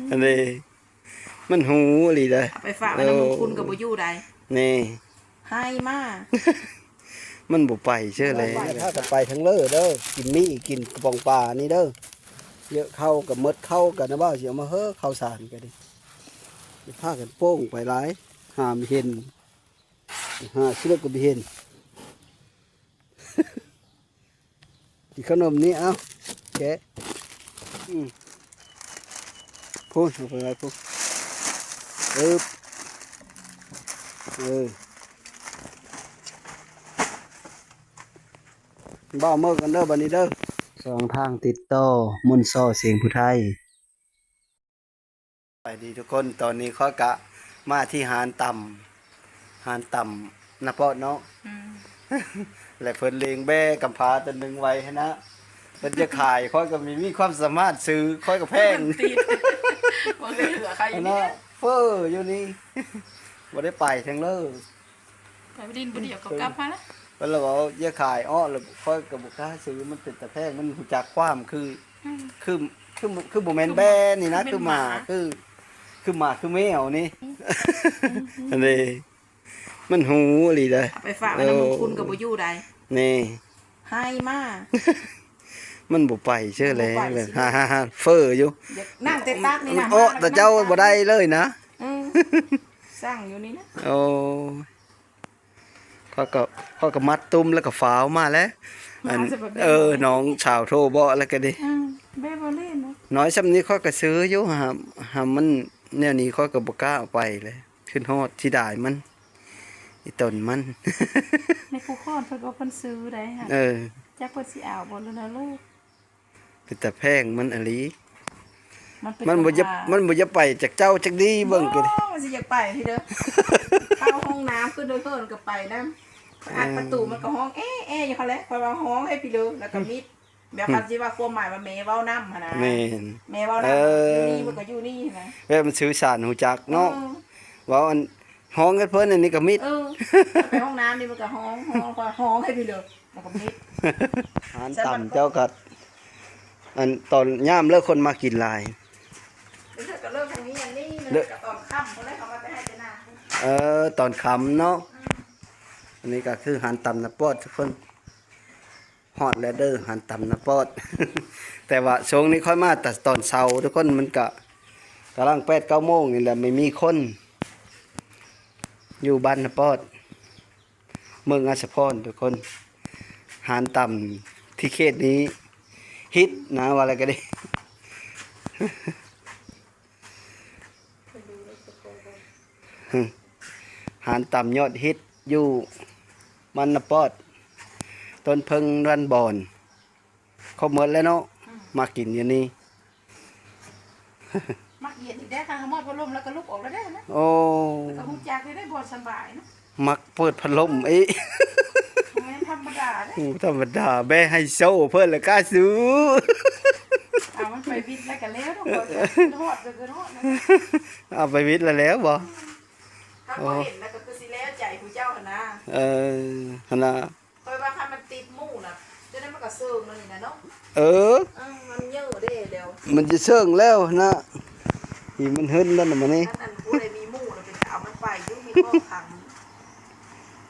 ອັນນີ້ ມັນຮູ້ອີ່ຫຼີເດ້. ເອົາໄປຝາກໄວ້ນຳ ເອີ ລຸງຄຸນກໍບໍ່ຢູ່ໃດ໋. ນີ້ ໃຫ້ມາ ມັນບໍ່ໄປເຊີແລ້ວ. ພາກັນໄປທາງເລີເດີ ກິນໝີ່ ກິນກະປ໋ອງປານີ້ເດີ. ເຍາະເຂົ້າກໍໝົດ ເຂົ້າກໍນະ ບ່າວຊິເອົາມາເຮີ ເຂົ້າສານກໍດີ. ພາກັນໂປ່ງໄປຫຼາຍ ຫາບໍ່ເຫັນ ຫາຊິເລິກກໍບໍ່ເຫັນ. ກິນຂະໜົມນີ້ ເອົາ ແກະ ອືມ ພຸ້ນ ເອົາໄປໄວ້ພຸ້ນ ອຶບ ເອີ ບ່າວເມີກັນເດີ ບັດນີ້ເດີ. ຊ່ອງທາງຕິດຕໍ່ ມົນຊໍ ສຽງຜູ້ໄທ. ສະບາຍດີທຸກຄົນ ຕອນນີ້ຂ້ອຍກະມາທີ່ຮ້ານຕຳ ຮ້ານຕຳນາປອດເນາະ ອືມ ແລະເພິ່ນລ້ຽງແບ້ກຳພ້າຕົວໜຶ່ງໄວ້ຫັ້ນນະ ເພິ່ນຈະຂາຍ ຂ້ອຍກໍມີ ມີຄວາມສາມາດຊື້ ຂ້ອຍກໍແພງ ບໍ່ເຫຼືອໃຄຢູ່ນີ້ ຫັ້ນນະ ເຟີ້ຢູ່ນີ້ ບໍ່ໄດ້ໄປທາງເລີ. ໄປຫຼິ້ນຜູ້ດຽວກໍກັບມາລະ ເພິ່ນລະເວົ້າຢ່າຂາຍເອາະ ລະຂ້ອຍກໍບໍ່ກ້າຊື້ ມັນເປັນຕາແພງ ມັນຮູ້ຈັກຄວາມຄື ອືມ ຄື ຄື ຄືບໍ່ແມ່ນແບ້ນີ້ນະ ຄືໝາ ຄືໝາ ຄືໝາ ຄືແມວນີ້ ອືມ ອັນນີ້ ມັນຮູ້ອີ່ຫຼີເດ້. ເອົາໄປຝາກໄວ້ນຳ ເອີ ລຸງຄຸນກໍບໍ່ຢູ່ໃດ໋. ນີ້ ໃຫ້ມາ ມັນບໍ່ໄປເຊີແລ້ວ ມັນບໍ່ໄປຊິ ເຟີ້ຢູ່ ຢາກນັ່ງແຕ່ຕັກນີ້ນະ ເອາະແຕ່ເຈົ້າບໍ່ໄດ້ເລີຍນະ ອືມ ສັ່ງຢູ່ນີ້ນະ ໂອ້ຍ ຂ້ອຍກໍ ຂ້ອຍກໍມັດຕຸ່ມແລ້ວກໍຟ້າວມາແຫຼະ ອັນ ເອີ ນ້ອງສາວໂທບອກແລ້ວກໍດີ ອືມ ແບບບໍ່ຫຼິ້ນນະ ນ້ອຍຊ່ຳນີ້ຂ້ອຍກໍຊື້ຢູ່ ຫາ ຫາມັນແນວນີ້ຂ້ອຍກໍບໍ່ກ້າເອົາໄປເລີຍ ຄິດຮອດ ເສຍດາຍມັນ ອີ່ຕົນມັນ ໃນຜູ້ຄອນເພິ່ນວ່າເພິ່ນຊື້ໄດ້ຫະ ເອີ ຈັກເພິ່ນຊິເອົາບໍ່ລະນະລູກ. ເປັນຕາແພງມັນອີ່ຫຼີ ມັນບໍ່ຢາກ ມັນບໍ່ຢາກໄປຈາກເຈົ້າຈັກດີ ເບິ່ງກໍດີ ມັນຊິຢາກໄປພີ້ເດີ ເຂົ້າຫ້ອງນ້ຳຂຶ້ນເດີ ເພິ່ນກໍໄປນຳ ອັດປະຕູມັນກໍຮ້ອງແອ້ໆຢູ່ຫັ້ນແຫຼະ ເພາະວ່າຮ້ອງໃຫ້ພີ້ເດີ ແລ້ວກໍມິດ ແບບ ອືມ ຄັນຊິວ່າຄວາມໝາຍວ່າແມ່ເວົ້ານຳຫັ້ນນະ ແມ່ນ ແມ່ເວົ້ານຳ ເອີ ຢູ່ນີ້ມັນກໍຢູ່ນີ້ຫັ້ນນະ ແບບມັນສື່ສານຮູ້ຈັກເນາະ ເອີ ເວົ້າອັນ ຮ້ອງໃຫ້ເພິ່ນ ອັນນີ້ກໍມິດ ເອີ ໄປຫ້ອງນ້ຳນີ້ມັນກໍຮ້ອງ ຮ້ອງ ຮ້ອງໃຫ້ພີ້ເດີ ມັນກໍມິດ ຮ້ານຕຳເຈົ້າກໍ ອັນ ຕອນຍາມເລີກຄົນມາກິນຫຼາຍ ເລີກກໍເລີກທາງນີ້ອັນນີ້ ເລີກກໍຕອນຄ່ຳພຸ້ນແຫຼະ ເຂົາມາແຕ່ໄຮ່ແຕ່ນາ ເອີ ຕອນຄ່ຳເນາະ ອືມ ອັນນີ້ກໍຄືຮ້ານຕຳນາປອດທຸກຄົນ ຮອດແລ້ວເດີ ຮ້ານຕຳນາປອດ ແຕ່ວ່າຊ່ວງນີ້ຂ້ອຍມາແຕ່ຕອນເຊົ້າທຸກຄົນ ມັນກະກຳລັງແປດເກົ້າໂມງນີ້ແຫຼະ ໄມ່ມີຄົນ ຢູ່ບ້ານນາປອດ ເມືອງອາດສະພອນທຸກຄົນ ຮ້ານຕຳທີ່ເຂດນີ້ຮິດນະ ວ່າແລ້ວກໍດີ ຮ້ານຕຳຍອດຮິດຢູ່ບ້ານນາປອດ ຕົ້ນເຜິ້ງ ບ້ານບອນ ຄົບໝົດແລ້ວເນາະ ອືມ ມາກິນຢູ່ນີ້ ມັກເຢັນອີກເດ້ ຄັນເຮົາມອດພັດລົມແລ້ວກໍລຸກອອກແລ້ວເດ້ນະ ໂອ້ ແລ້ວກໍຮູ້ຈັກຢູ່ເດ້ ບ່ອນສະບາຍນະ. ມັກເປີດພັດລົມອີກ ບໍ່ແມ່ນທຳມະດາເດ້ ໂອ້ ທຳມະດາ ແບໃຫ້ໂຊເພິ່ນລະກ້າຊື້ ເອົາມັນໄປວິດແລ້ວກະແລ້ວເນາະ ເອົາໄປວິດແລ້ວແລ້ວບໍ່? ຖ້າບໍ່ເຫັນແລ້ວກໍຄືຊິແລ້ວໃຈຜູ້ເຈົ້າຫັ້ນນາ ເອີ ຫັ້ນນາ ຂ້ອຍວ່າຄັນມັນຕິດໝູ່ນະ ຈັ່ງໃດມັນກໍເຊິ່ງແລ້ວນີ້ນະເນາະ ເອີ ເອີ ມັນເຍີະເດ້ແລ້ວ ມັນຈະເຊິ່ງແລ້ວນະ ທີ່ມັນເຫິນແລ້ວນະ ມື້ນີ້ ຄັນອັນຜູ້ໃດມີໝູ່ນະ ເປັນຕາເອົາມັນໄປຢູ່ ມີຂອງຂັງ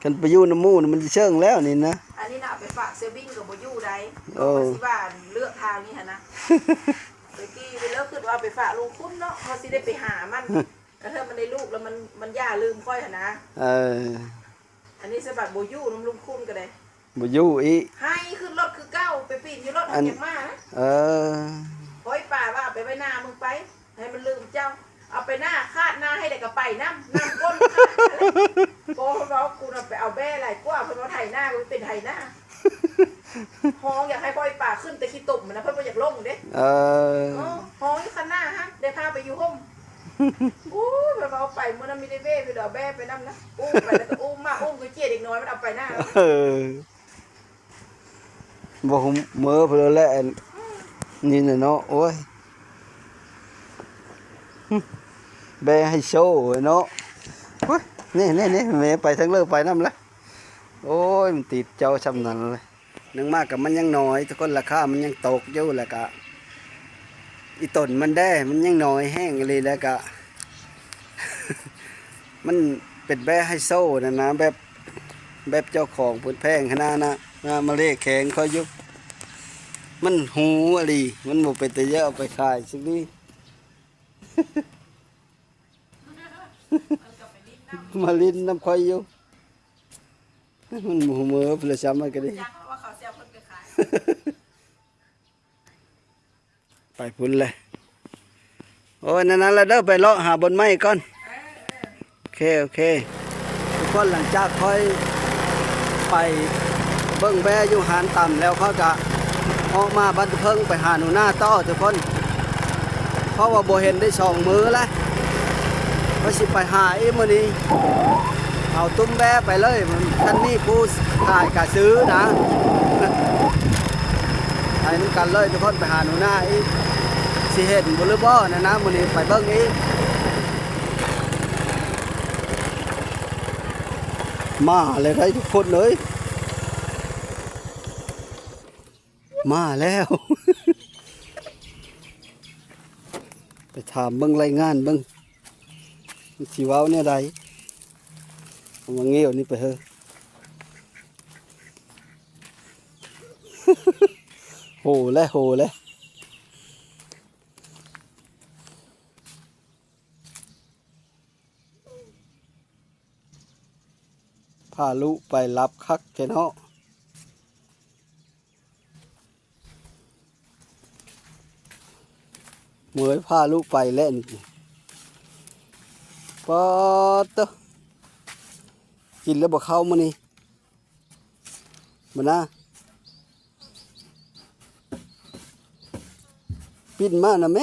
ຄັນໄປຢູ່ນຳໝູ່ນະ ມັນຈະເຊິ່ງແລ້ວນີ້ນະ ອັນນີ້ນະ ເອົາໄປຝາກເຊຍບິນກໍບໍ່ຢູ່ໃດ ເອີ ເພາະວ່າຊິວ່າເລືອກທາງນີ້ຫັ້ນນະ ແຕ່ກີ້ໄປເລີກຄິດວ່າເອົາໄປຝາກລຸງຄຸນເນາະ ເຮົາຊິໄດ້ໄປຫາມັນ ກະເທີມັນໄດ້ລູກແລ້ວ ມັນ ມັນຢ່າລືມຂ້ອຍຫັ້ນນະ ເອີ ອັນນີ້ສະບັດບໍ່ຢູ່ນຳລຸງຄຸນກໍໄດ້ ບໍ່ຢູ່ອີກ ໃຫ້ຂຶ້ນລົດຄືເກົ່າ ໄປປີນຢູ່ລົດ ອັນຢາກມານະ ເອີ ໂອ້ຍ ປ້າວ່າເອົາໄປໄວ້ໜ້າ ມຶງໄປ ໃຫ້ມັນລືມເຈົ້າ ເອົາໄປໜ້າ ຄາດໜ້າໃຫ້ໄດ້ກໍໄປນຳ ນຳກົ້ນຂາດ ໂອ້ ເພິ່ນເວົ້າ ກູນະໄປເອົາແບ້ຫຼາຍກວ່າ ເພິ່ນວ່າໄຖນາກໍໄປເປັນໄຖນາ ຮ້ອງຢາກໃຫ້ພໍ່ອີ່ປາຂຶ້ນແຕ່ຂີ້ຕົມຫັ້ນນະ ເພິ່ນບໍ່ຢາກລົງເດ້ ເອີ ເອີ ຮ້ອງຢູ່ຄັນໜ້າຫັ້ນ ໄດ້ພາໄປຢູ່ຮົ່ມ ໂອ້ຍ ເພິ່ນວ່າເອົາໄປມື້ນັ້ນມີແຕ່ເບ້ ເພິ່ນເອົາແບ້ໄປນຳນະ ອຸ້ມໄປແລ້ວກໍອຸ້ມມາ ອຸ້ມຄືເຈ້ຍເດັກນ້ອຍມັນເອົາໄປນະ ເອີ ບໍ່ຮູ້ເມີເພິ່ນແຫຼະ ອັນນີ້ນະເນາະ ໂອ້ຍ ແບ້ໃຫ້ໂຊເນາະ ໂອ້ຍ ນີ້ໆໆ ແມ່ໄປທາງເລີໄປນຳລະ ໂອ້ຍ ມັນຕິດເຈົ້າຊ່ຳນັ້ນລະ ໜຶ່ງມາກໍມັນຍັງນ້ອຍ ທຸກຄົນ ລາຄາມັນຍັງຕົກຢູ່ ແລ້ວກະ ອີຕົນມັນແດ່ ມັນຍັງນ້ອຍແຮງອີ່ຫຼີ ແລ້ວກະ ມັນເປັນແບໄຮໂຊນັ້ນນະ ແບບ ແບບເຈົ້າຂອງເພິ່ນແພງຂະໜາດນະ ມາເລແຂງຂ້ອຍຢູ່ ມັນຫູອີ່ຫຼີ ມັນບໍ່ເປັນຕາເອົາໄປຂາຍຊິນີ້ ມາຫຼິ້ນນຳຂ້ອຍຢູ່ ມັນບໍ່ຮູ້ເມີພຸ້ນລະຊ້ຳ ມັນກະດີ ຈັກວ່າເຂົາຊິເອົາເພິ່ນໄປຂາຍ. ໄປພຸ້ນແຫຼະ ໂອ້ຍ ນັ້ນໆ ລະເດີ ໄປເລາະຫາບ່ອນໃໝ່ກ່ອນ ໂອເຄ ໂອເຄ ທຸກຄົນ ຫຼັງຈາກຂ້ອຍໄປເບິ່ງແບ້ຢູ່ຮ້ານຕຳແລ້ວ ຂ້ອຍກະອອກມາບ້ານຕະເພິງ ໄປຫາໜູນາຕໍ່ທຸກຄົນ ເພາະວ່າບໍ່ເຫັນໄດ້ສອງມື້ລະ ຂ້ອຍຊິໄປຫາອີກມື້ນີ້ ເອົາຕຸ້ມແບ້ໄປເລີຍ ຄັນມີຜູ້ຂາຍກະຊື້ນະ ໄປນຳກັນເລີຍທຸກຄົນ ໄປຫາໜູນາອີກ ຊິເຫັນບໍ່ຫຼືບໍ່ນັ້ນນະ ມື້ນີ້ໄປເບິ່ງອີກ ມາແລ້ວໄດ໋ທຸກຄົນເອີຍ ມາແລ້ວ ໄປຖາມເບິ່ງລາຍງານເບິ່ງ ມັນຊິເວົ້າແນວໃດ ເອົາມາງຽວນີ້ໄປເຮີ ໂຫແລ້ວ ໂຫແລ້ວ ພາລູກໄປຫຼັບຄັກແທ້ເນາະ ເມີຍພາລູກໄປແລ້ວນີ້ ປາດເຕີ ກິນແລ້ວບໍ່ເຂົ້າມື້ນີ້ ບັນນາ ປິ່ນມານຳແມ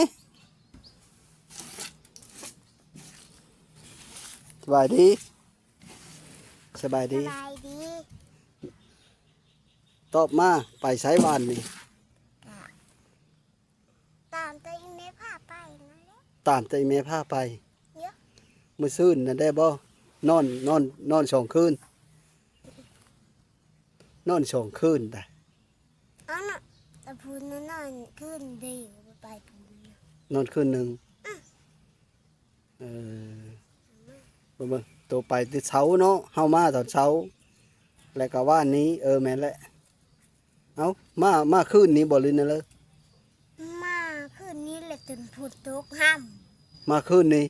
ສະບາຍດີ ສະບາຍດີ ສະບາຍດີ ຕອບມາ ໄປໃສວານນີ້? ກະຕາມແຕ່ອີ່ແມ່ພາໄປນັ້ນແຫຼະ ຕາມແຕ່ອີ່ແມ່ພາໄປ ເອີ ມື້ຊືນນັ້ນໄດ້ບໍ່? ນອນ ນອນ ນອນສອງຄືນ ນອນສອງຄືນໄດ໋ ເອົານະ ແຕ່ພຸ້ນນະ ນອນຄືນດຽວ ໄປພຸ້ນນະ ນອນຄືນໜຶ່ງ ອື ເອີ ເບິ່ງ ໂຕໄປແຕ່ເຊົ້າເນາະ ເຮົາມາຕອນເຊົ້າ ແລ້ວກະວານນີ້ ເອີ ແມ່ນແຫຼະ ເອົ້າ ມາ ມາຄືນນີ້ບໍ່ ຫຼືແນວໃດ? ມາຄືນນີ້ແຫຼະ ຈົນຝົນຕົກຫ້ຳ ມາຄືນນີ້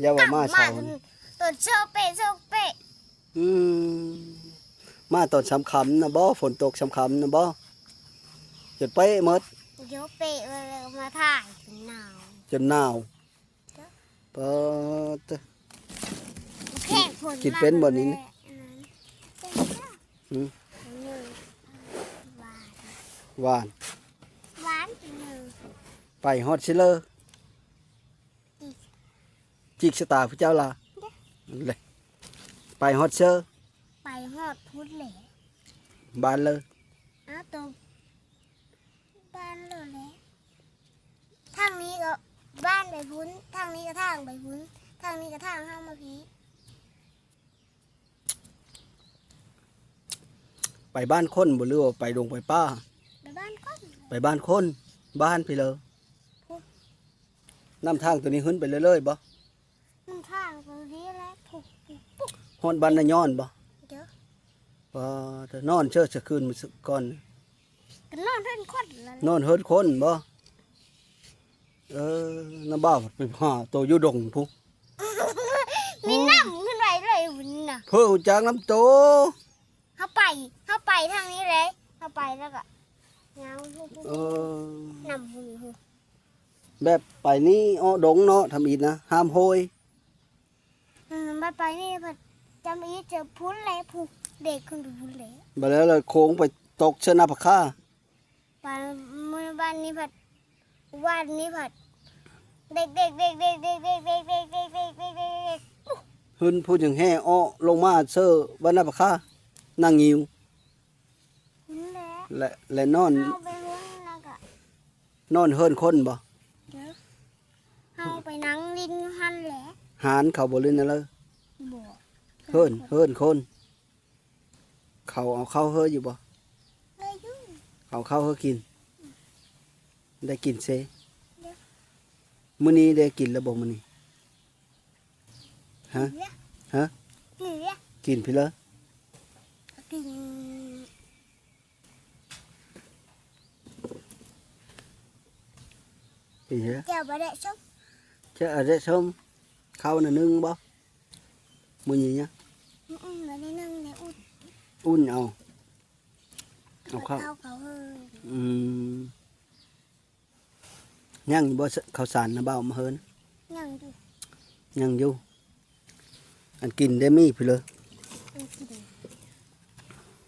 ຢ່າວ່າມາເຊົ້າ ຕອນເຊົ້າເປະ ເຊົ້າເປະ ອື ມາຕອນຄ່ຳໆນະບໍ ຝົນຕົກຄ່ຳໆນະບໍ ຈົນເປະໝົດ ໂຍເປະແລ້ວມາຖ່າຍ ຈົນໜາວ ຈົນໜາວ ເຈົ້າ ປາດເຕີ ແຂງຝົນ ກິນເປັນບໍ່ນີ້? ຫືມ ຫວານ ຫວານ ຫວານ ໄປຮອດຊິເລີ ຈີກຊະຕາຜູ້ເຈົ້າລະ ເດ້ ໄປຮອດເຊີ ໄປຮອດພຸ້ນແຫຼະ ບ້ານເລີ ອ້າວ ໂຕ ບ້ານເລີແຫຼະ ທາງນີ້ກໍບ້ານໄປພຸ້ນ ທາງນີ້ກໍທາງໄປພຸ້ນ ທາງນີ້ກໍທາງເຮົາມາພີ້. ໄປບ້ານຄົນບໍ່ ຫຼືວ່າໄປດົງໄປປ່າ? ໄປບ້ານຄົນ ໄປບ້ານຄົນ ບ້ານພີ້ເລີ ພຸ້ນ ນຳທາງໂຕນີ້ຂຶ້ນໄປເລື້ອຍໆບໍ່? ນຳທາງໂຕນີ້ແຫຼະ ພຸ້ນ ພຸ້ນ ພຸ້ນ ຮອດບ້ານນາຍ້ອນບໍ່? ເດີ ປາດ ນອນເຊີຊະຄືນມື້ກ່ອນ ກໍນອນເຮືອນຄົນລະ ນອນເຮືອນຄົນບໍ່? ເອີ ນ້າບ່າວໄປຫາໂຕຢູ່ດົງພຸ້ນ ມີນ້ຳຂຶ້ນໄປເລີຍພຸ້ນນະ ເພິ່ນຮູ້ຈັກນຳໂຕ ເຮົາໄປ ເຮົາໄປທາງນີ້ເລີຍ ເຮົາໄປແລ້ວກໍຍາວພຸ້ນ ເອີ ນ້ຳພຸ້ນ ແບບໄປນີ້ເອາະດົງເນາະ ທຳອິດນະ ຫ້າມໂຫຍ ອືມ ບັດໄປນີ້ພັດຈຳອີເຈີພຸ້ນແຫຼະ ພຸ້ນ ເດັກຂຶ້ນໄປພຸ້ນແຫຼະ ບັດແລ້ວລະໂຄ້ງໄປຕົກເຊີນາປາຄາ ປານມື້ບ້ານນີ້ພັດ ບ້ານນີ້ພັດ ເດັກໆໆໆໆໆໆໆ ຫຶ້ນ ຜູ້ຈັ່ງແຫ່ເອາະລົງມາເຊີບ້ານນາປາຄາ ນາງິ້ວ ພຸ້ນແຫຼະ ແລະ ແລະນອນ ເຮົາໄປພຸ້ນແລ້ວກະ ນອນເຮືອນຄົນບໍ່? ເດີ ເຮົາໄປນັ່ງຫຼິ້ນຢູ່ຫັ້ນແຫຼະ ຮ້ານເຂົາບໍ່ ຫຼືແນວໃດ? ບໍ່ ເຮືອນ ເຮືອນຄົນ ເຂົາເອົາເຂົ້າເຮີຢູ່ບໍ່? ເຮີຢູ່ ເອົາເຂົ້າເຮີກິນ ອືມ ໄດ້ກິນເຊ. ເດ້. ມື້ນີ້ໄດ້ກິນແລ້ວບໍ່ມື້ນີ້? ຮະ? ກິນແລ້ວ. ຮະ? ກິນແລ້ວ. ກິນພີ້ເລີ? ກິນ ກິນເລີ? ແຈ່ວປາແດກສົ້ມ. ແຈ່ວປາແດກສົ້ມ. ເຂົ້ານະໜຶ້ງບໍ່? ມື້ນີ້ນະ? ອືມ ບໍ່ໄດ້ໜຶ້ງ ໄດ້ອຸ່ນ. ອຸ່ນເອົາ. ເອົາເຂົ້າ. ເອົາເຂົ້າເຮີ. ອືມ. ຍັງຢູ່ບໍ່ ເຂົ້າສານນະບ່າວມາເຮີນ? ຍັງຢູ່. ຍັງຢູ່. ອັນກິນໄດ້ມີພຸ້ນເລີ. ອັນກິນ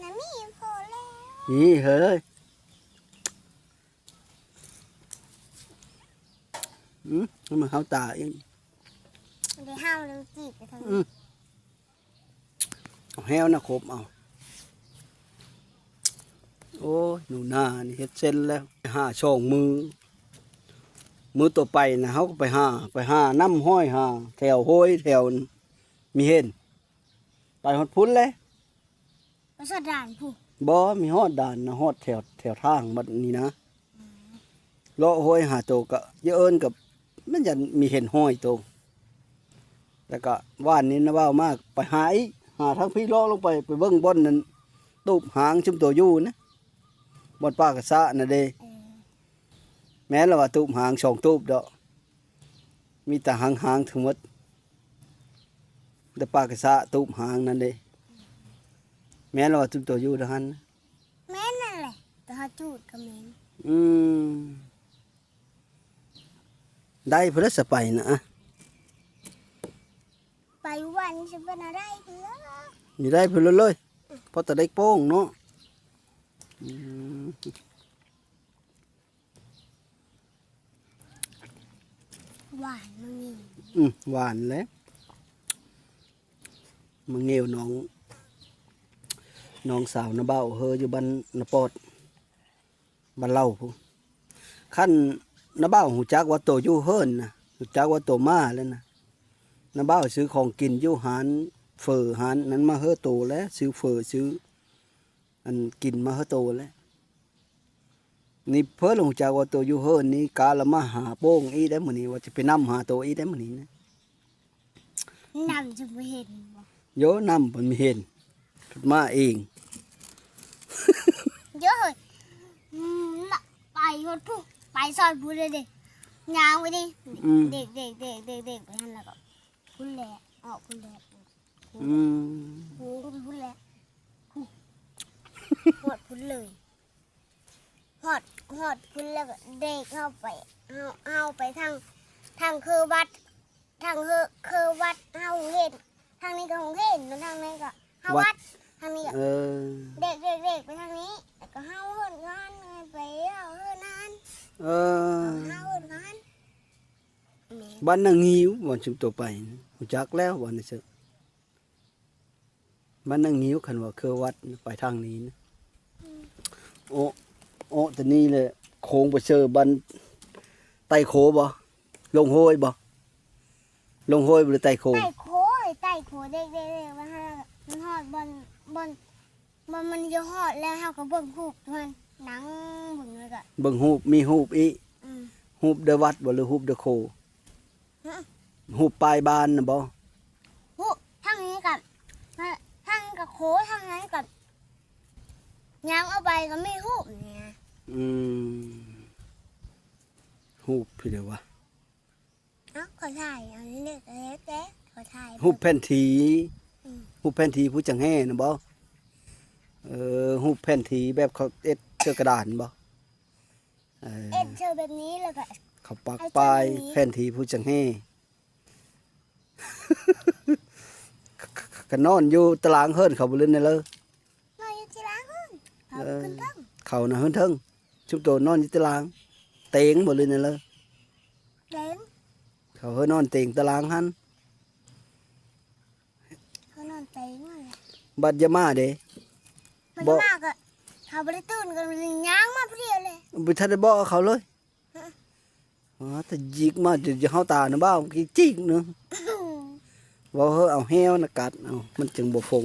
ນະມີພໍແລ້ວ. ນີ້ເຮີ້ຍ. ອືມ ມັນເຮົາຕາເອງ. ໄດ້ເຮົາ ໄດ້ຈີບໄປທາງ ອືມ. ເອົາແຮ້ວນະຄົບເອົາ. ໂອ້ຍ ໜູນານີ້ເຮັດເຊັນແລ້ວ ຫາສອງມື້. ມື້ຕໍ່ໄປນະ ເຮົາກໍໄປຫາ ໄປຫານ້ຳຫ້ອຍ ຫາແຖວໂຮຍ ແຖວມີເຫັນ ໄປຮອດພຸ້ນແຫຼະ. ໄປຊອດດ່ານພຸ້ນ. ບໍ່ ມີຮອດດ່ານນະ ຮອດແຖວ ແຖວທາງບັດນີ້ນະ. ອືມ. ເລາະຫ້ວຍຫາໂຕກະ ຢ່າເອີ້ນກະ ມັນຢ້ານມີເຫັນຫ້ອຍໂຕ. ແລ້ວກະວານນີ້ນະ ເວົ້າມາໄປຫາອີກ ຫາທາງພີ້ ເລາະລົງໄປ ໄປເບິ່ງບ່ອນນັ້ນ ຕູບຫາງຊຸມໂຕຢູ່ນະ ບ່ອນປ່າກະຊະນະເດ. ເອີ ແມ່ນລະວ່າ ຕູບຫາງສອງຕູບດອກ ມີແຕ່ຫາງໆທັງໝົດ. ແຕ່ປ່າກະຊະຕູບຫາງນັ້ນເດ. ແມ່ນລະວ່າ ຈຸດໂຕຢູ່ທາງຫັ້ນ. ແມ່ນນັ້ນແຫຼະ ແຕ່ເຮົາຈູດກໍແມ່ນ. ອືມ. ໄດ້ພຸ້ນລະ ສະໄປນະ ອະ ໄປຫວານຊິເປັນອະໄລພຸ້ນລະ ນີ້ໄດ້ພຸ້ນລະເລີຍ. ພໍແຕ່ໄດ້ໂປ້ງເນາະ. ອືມ. ຫວານມະເງວ. ອືມ ຫວານແຫຼະ ມະເງວນ້ອງ ນ້ອງສາວນ້າບ່າວເຮີ້ຢູ່ບ້ານນາປອດ ບ້ານເຫຼົ່າພຸ້ນ. ຄັນນ້າບ່າວຮູ້ຈັກວ່າໂຕຢູ່ເຮີ້ນນະ ຮູ້ຈັກວ່າໂຕມາແລ້ວນະ ນ້າບ່າວຊື້ຂອງກິນຢູ່ຮ້ານເຝີຮ້ານນັ້ນມາເຮີ້ໂຕແຫຼະ ຊື້ເຝີຊື້ ອັນກິນມາເຮີ້ໂຕແຫຼະ. ນີ້ເພິ່ນຮູ້ຈັກວ່າໂຕຢູ່ເຮີ້ນນີ້ ກະລະມາຫາໂປ້ງອີກໄດ໋ມື້ນີ້ ວ່າຈະໄປນຳຫາໂຕອີກໄດ໋ມື້ນີ້ນະ. ນຳຈະບໍ່ເຫັນບໍ່? ໂຢ ນຳເພິ່ນມີເຫັນ ມາເອງ. ໂຢ ອືມ ໄປຮອດພຸ້ນ ໄປຊອດພຸ້ນເລີຍເດ ຍ່າງໄປນີ້ ອືມ ເດັກໆໆໆໄປຫັ້ນ ແລ້ວກໍພຸ້ນແຫຼະ ອອກພຸ້ນແຫຼະ. ອືມ ພຸ້ນແຫຼະ ຮອດພຸ້ນເລີຍ ຮອດ ຮອດພຸ້ນແລ້ວກໍເດັກເຮົາໄປ ເຮົາ ເຮົາໄປທາງ ທາງເຄີວັດ ທາງເຄີ ເຄີວັດເຮົາເຫັນ ທາງນີ້ກໍໂຮງຮຽນ ທາງນີ້ກໍເຮົາວັດ ທາງນີ້ກໍ ເອີ ເດັກໆໆໄປທາງນີ້ ແລ້ວກໍເຮົາເຮືອນງານໄປເຮົາເຮືອນງານ ເອີ ເຮົາເຮືອນງານ. ແມ່ນ ບ້ານນາງິ້ວ ບ່ອນຊຸມໂຕໄປ ຮູ້ຈັກແລ້ວ ວ່ານັ້ນເສ. ບ້ານນາງິ້ວ ຄັນວ່າເຄືວັດໄປທາງນີ້ນະ. ອືມ ໂອະ ໂອະ ແຕ່ນີ້ແຫຼະ ໂຄ້ງໄປເຊີບ້ານໄຕ້ໂຄບໍ່? ລົງໂຮຍບໍ່? ລົງໂຮຍບໍ່ ຫຼືໄຕ້ໂຄ? ໄຕ້ໂຄ ໄຕ້ໂຄ ເດັກໆໆ ມັນຮອດ ມັນຮອດບ່ອນ ບ່ອນ ມັນ ມັນຢູ່ຮອດແລ້ວ ເຮົາກໍເບິ່ງຮູບມັນ ນັ່ງເບິ່ງແລ້ວກໍ ເບິ່ງຮູບ ມີຮູບອີກ. ອືມ ຮູບເດີວັດບໍ່ ຫຼືຮູບເດີໂຄ? ຮະ ຮູບປ້າຍບ້ານນະບໍ່? ຮູບທາງນີ້ກໍ ທາງນີ້ກໍໂຄ ທາງນັ້ນກໍຍ່າງອອກໄປກໍມີຮູບນີ້. ອືມ ຮູບພີ້ໃດວະ? ເອົ້າ ຂໍຖ່າຍເອົາເລັກໆແຕ່ ຂໍຖ່າຍຮູບແຜນທີ່. ອືມ ຮູບແຜນທີ່ພູຈັງແຮ່ນະບໍ່? ເອີ ຮູບແຜນທີ່ແບບເຂົາເຮັດເຊິ່ງກະດານບໍ່? ເອີ ເຮັດເຊິ່ງແບບນີ້ ແລ້ວກໍເຂົາປັກປ້າຍແຜນທີ່ພູຈັງແຮ່. ກະນອນຢູ່ຕາລາງເຮືອນເຂົາບໍ່ ຫຼືແນວໃດ? ນອນຢູ່ຕາລາງເຮືອນ ເຂົາ ເອີ ຂຶ້ນເທິງ ເຂົານະເຮືອນເທິງ. ຊຸມໂຕນອນຢູ່ຕາລາງເຕີງບໍ່ ຫຼືແນວໃດ? ເຕີງ ເຂົາເຮີ້ນນອນເຕີງຕາລາງຫັ້ນ ເຂົານອນເຕີງຫັ້ນແຫຼະ. ບັດຢາມາເດ? ບັດຢາມາກໍ ເຂົາບໍ່ໄດ້ຕື່ນ ກໍຍ່າງມາຜູ້ດຽວເລີຍ ບໍ່ທັນໄດ້ບອກເຂົາເລີຍ. ຮະ ອໍ ແຕ່ຈິກມາຈະເຮົາຕານະບ່າວ ຈິກເນາະ. ເວົ້າເຮີ້ ເອົາແຮ້ວນະກັດເອົາ ມັນຈຶ່ງບໍ່ຟົງ.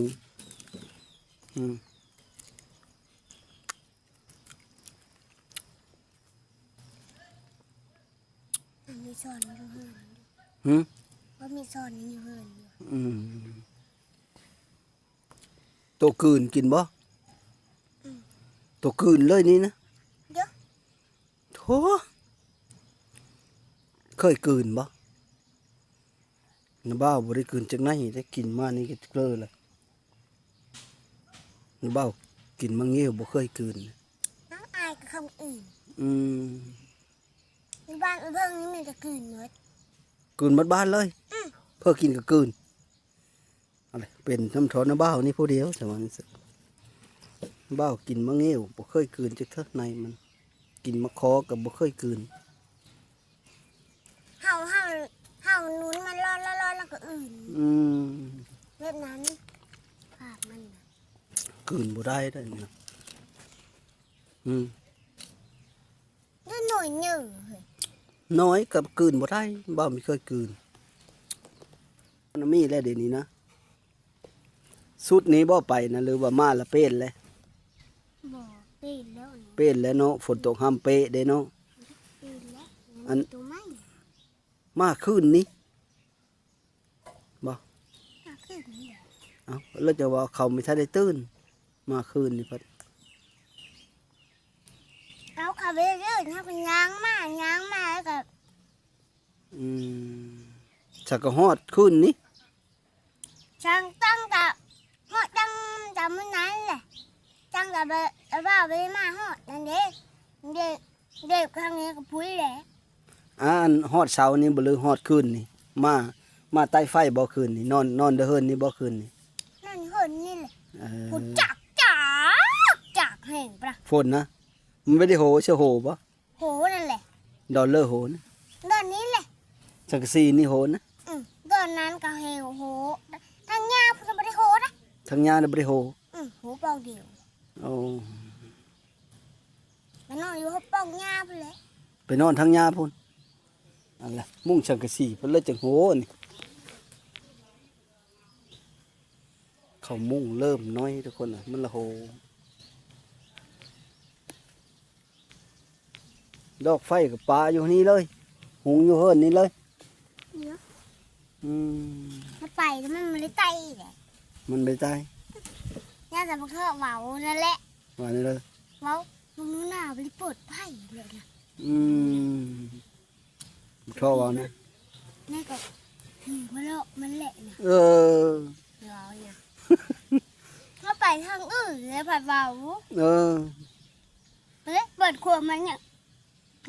ອືມ ເ ມັນມີສອນຢູ່ເຮືອນຢູ່. ຫື? ມັນມີສອນຢູ່ເຮືອນຢູ່. ອືມ. ໂຕກືນກິນບໍ່? ອືມ. ໂຕກືນເລີຍນີ້ນະ? ໂດ. ໂທ້ ເຄີຍກືນບໍ່? ນ້າບ່າວບໍ່ໄດ້ກືນຈັກໄນເດ້ ກິນມານີ້ກໍເລີຍລະ. ນ້າບ່າວກິນໝາກງິ້ວບໍ່ເຄີຍກືນ. ນ້ອງອາຍກໍຄຳອື່ນ. ອືມ. ຢູ່ບ້ານເບິ່ງນີ້ມີແຕ່ກືນໝົດ. ກືນໝົດບ້ານເລີຍ? ອືມ. ເພິ່ນກິນກໍກືນ. ອັນນີ້ເປັນນຳທໍ່ນ້າບ່າວນີ້ຜູ້ດຽວ ສະວ່າຊັ້ນ. ບ່າວກິນໝາກງິ້ວບໍ່ເຄີຍກືນຈັກເທື່ອໃນມັນ, ກິນໝາກຄໍກໍບໍ່ເຄີຍກືນ. ເຮົາ ເຮົາ ເຮົາໜູນມັນລອດໆໆ ແລ້ວກໍອື່ນ. ອືມ. ແບບນັ້ນ ປາກມັນນະ ກືນບໍ່ໄດ້ເດ້ນະ. ອືມ. ນ້ອຍເນີເຮີ້ຍ. ນ້ອຍກໍກືນບໍ່ໄດ້, ບ່າວມີເຄີຍກືນ. ມັນມີແລ້ວດຽວນີ້ນະ. ຊຸດນີ້ບໍ່ໄປນະ ຫຼືວ່າມາລະເປນແລ້ວ? ບໍ່, ເປນແລ້ວ. ເປນແລ້ວເນາະ, ຝົນຕົກຫ້າມເປເດ້ເນາະ. ເປນແລ້ວ. ອັນ ໂຕໃໝ່ ມາຄືນນີ້ບໍ່? ມາຄືນນີ້. ເອົ້າ ແລ້ວຈະວ່າເຂົາບໍ່ທັນໄດ້ຕື່ນ ມາຄືນນີ້ພັດ. ເອົາ ເຂົາໄປຕື່ນ ເຮົາກໍຍ່າງມາ ຍ່າງມາແລ້ວກໍ ອືມ. ສັກກະຮອດຄືນນີ້ ຊ່າງຕັ້ງກະເມາະຕັ້ງແຕ່ມື້ນັ້ນແຫຼະ. ຕັ້ງກະໄປ ວ່າໄປມາຮອດນັ້ນເດ້ ເດ້ ເດ້ ທາງນີ້ກໍພຸ້ນແຫຼະ. ອ່າ ອັນຮອດເຊົ້ານີ້ບໍ່ ຫຼືຮອດຄືນນີ້? ມາ ມາໃຕ້ໄຟບໍ່ຄືນນີ້? ນອນ ນອນເດີເຮືອນນີ້ບໍ່ຄືນນີ້? ນອນເຮືອນນີ້ແຫຼະ. ເອີ ຝົນຈັກ ຈັກ ຈັກແຮງປະ ຝົນນະ? ມັນບໍ່ໄດ້ໂຫ ເຊໂຫບໍ່? ໂຫນັ້ນແຫຼະ. ດອນເລີໂຫນະ? ດອນນີ້ແຫຼະ. ສັງກະສີນີ້ໂຫນະ? ອືມ. ດອນນັ້ນກໍເຮໂຫ ທາງຫຍ້າພຸ້ນບໍ່ໄດ້ໂຫນະ. ທາງຫຍ້ານະບໍ່ໄດ້ໂຫ? ອືມ. ໂຫປ່ອງດຽວ. ໂອ້. ໄປນອນຢູ່ຫ້ອງປ່ອງຫຍ້າພຸ້ນແຫຼະ. ໄປນອນທາງຫຍ້າພຸ້ນ. ອັນລະ ມຸງສັງກະສີເພິ່ນເລີຍຈັ່ງໂຫນີ້. ເຂົາມຸງເລີ່ມນ້ອຍທຸກຄົນນະ ມັນລະໂຫ. ດອກໄຟກໍປະຢູ່ນີ້ເລີຍ ຫຸງຢູ່ເຮືອນນີ້ເລີຍ. ອືມ. ມັນໄປແລ້ວມັນບໍ່ໄດ້ໄຕ່ເດ້. ມັນບໍ່ໄດ້ໄຕ່. ຍາມແຕ່ບັກເທາະເວົ້ານັ້ນແຫຼະ. ວ່າແນວໃດ? ເວົ້າ ບັກໜູນາບໍ່ໄດ້ເປີດໄຟເລີຍນະ. ອືມ. ບໍ່ທໍເວົ້ານະ. ແມ່ກໍ ມາເລາະມັນແຫຼະນະ. ເອີ. ເວົ້າຫຍັງ? ເຮົາໄປທາງອື່ນແລ້ວພັດເວົ້າ. ເອີ. ເອີ ເປີດຂວດມາຫຍັງ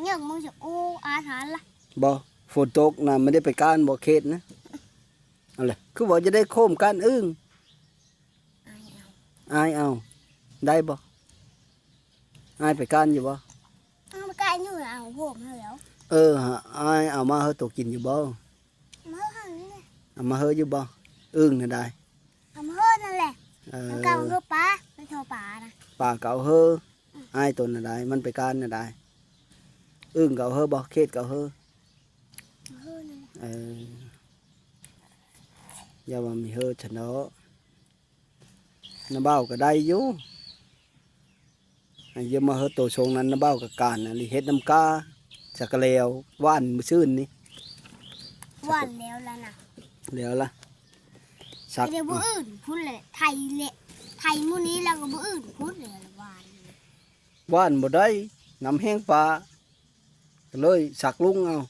ຫຍັງມຶງຊິ ໂອ້ ອາຖານລະ. ບໍ່ ຝົນຕົກນະ ມັນໄດ້ໄປກ້ານບໍ່ເຂດນະ. ເອົາລະ ຄືວ່າຈະໄດ້ໂຄມກ້ານອຶ່ງ. ອາຍເອົາ ອາຍເອົາ ໄດ້ບໍ່? ອາຍໄປກ້ານຢູ່ບໍ່? ເອົາໄປກ້ານຢູ່ ເອົາໂຮມໃຫ້ແລ້ວ. ເອີ ອາຍເອົາມາໃຫ້ໂຕກິນຢູ່ບໍ່? ເອົາມາໃຫ້ນີ້ແຫຼະ. ເອົາມາໃຫ້ຢູ່ບໍ່? ອຶ່ງນະໄດ້ ເອົາມາໃຫ້ນັ້ນແຫຼະ. ເອີ ມັນກໍເອົາໃຫ້ປາ ໄປໂທປານະ ປາກໍເອົາໃຫ້. ອືມ. ອ້າຍໂຕນະໄດ້ ມັນໄປກ້ານນະໄດ້. ອຶ່ງກໍເອົາໃຫ້ບໍ່? ເຂດກໍເອົາໃຫ້. ເອົາໃຫ້ນັ້ນແຫຼະ. ເອີ ຢ່າວ່າມີເຮີ້ຊັ້ນເນາະ. ນ້າບ່າວກໍໄດ້ຢູ່ ໃຫ້ຢືມມາເຮີ້ໂຕຊົງນັ້ນ. ນ້າບ່າວກໍການອັນນີ້ເຮັດນຳກ້າ ສັກກະແລວ ຫວ່ານມື້ຊືນນີ້. ຫວ່ານແລ້ວລະນະ. ແລ້ວລະ ສັກ ແຕ່ບໍ່ອື່ນພຸ້ນແຫຼະ ໄຖແຫຼະ ໄຖມື້ນີ້ແລ້ວກໍບໍ່ອື່ນພຸ້ນແຫຼະ. ຫວ່ານ ຫວ່ານບໍ່ໄດ້ ນ້ຳແຫ້ງປາ ກໍເລີຍສັກລຸງເອົາ.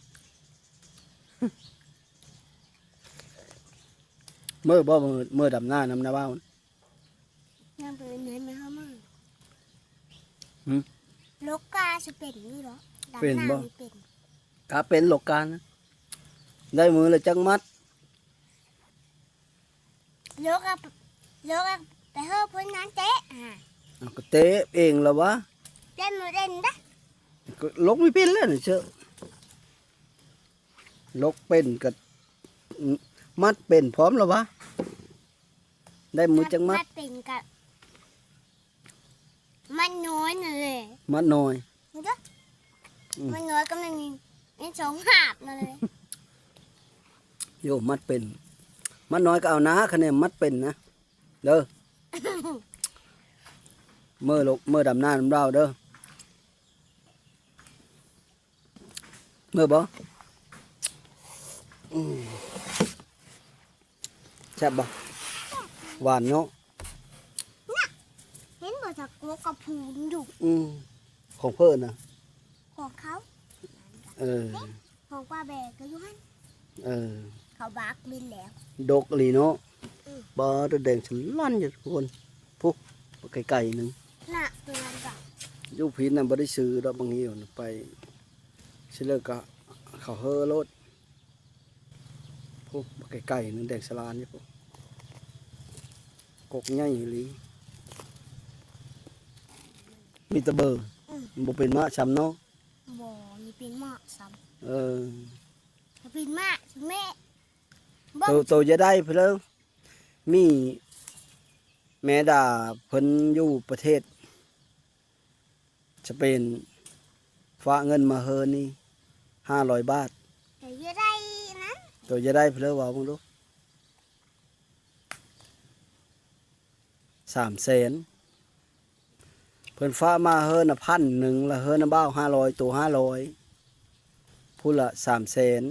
ເມີບໍ່ ເມີ ເມີດຳນານຳນ້າບ່າວ? ຍັງໄປເຮັດໃນເມືອງ. ຫື? ໂລກາຊິເປັນຢູ່ເນາະ ເປັນບໍ່? ດຳນານີ້ເປັນ ກະເປັນໂລການະ. ໄດ້ມື້ລະຈັກມັດ? ໂລກາ ໂລກາ ໄປເຮີ້ເພິ່ນນັ້ນເຕະ ອ່າ ເອົາ ກໍເຕະເອງລະວະ. ເຕັ້ນບໍ່ເຕັ້ນເດ້ ກໍລົກບໍ່ເປັນແລ້ວນີ້ເຊີ. ລົກເປັນກໍ ມັດເປັນພ້ອມລະວະ. ໄດ້ມື້ຈັກມັດ? ມັດເປັນກະ ມັດນ້ອຍນັ້ນແຫຼະ. ມັດນ້ອຍ ມັດນ້ອຍກໍມັນມີ ມີສອງຫາບນັ້ນແຫຼະ. ໂຍ ມັດເປັນ ມັດນ້ອຍກໍເອົານາ ຄະແນນມັດເປັນນະ ເດີ. ເມີລົກ ເມີດຳນານຳລາວເດີ. ເມີບໍ່? ອືມ ແຊບບໍ່? ຫວານເນາະ. ເຫັນບໍ່ ສາໂກະກະພູນຢູ່. ອືມ ຂອງເພິ່ນນະ? ຂອງເຂົາ. ເອີ ຂອງປ້າແບກກໍຢູ່ຫັ້ນ. ເອີ ເຂົາບາກບິນແລ້ວ. ດົກອີ່ຫຼີເນາະ. ອືມ ບໍ່ ແຕ່ແດງສະຫຼັ່ນຢູ່ທຸກຄົນ. ພຸ້ນ ໄກໆໜຶ່ງນະ ຕົວນັ້ນກໍຢູ່ພີ້ນນະ. ບໍ່ໄດ້ຊື້ດອກ ບາງທີໄປຊິເລີກະເຂົາເຮີໂລດ. ພຸ້ນ ບັກໄກ່ໆ ໜຶ່ງແດງສະຫຼານຢູ່ພຸ້ນ ກົກໃຫຍ່ອີ່ຫຼີ. ມີແຕ່ເບີ ອືມ ບໍ່ເປັນໝາກຊ້ຳເນາະ. ບໍ່ມີເປັນໝາກຊ້ຳ. ເອີ ບໍ່ເປັນໝາກແມ່. ໂຕ ໂຕຢ່າໄດ້ເພິ່ນເລີຍ. ມີແມ່ດາເພິ່ນຢູ່ປະເທດ ສະເປນ ຝາກເງິນມາເຮີນີ້ຫ້າຮ້ອຍບາດ. ໂຕຢ່າໄດ້ນະ ໂຕຢ່າໄດ້ເພິ່ນເລີຍ. ເວົ້າເບິ່ງດູ ສາມແສນ ເພິ່ນຝາກມາເຮີນະພັນໜຶ່ງ ລະເຮີນະບ່າວຫ້າຮ້ອຍ ໂຕຫ້າຮ້ອຍ ຜູ້ລະສາມແສນ.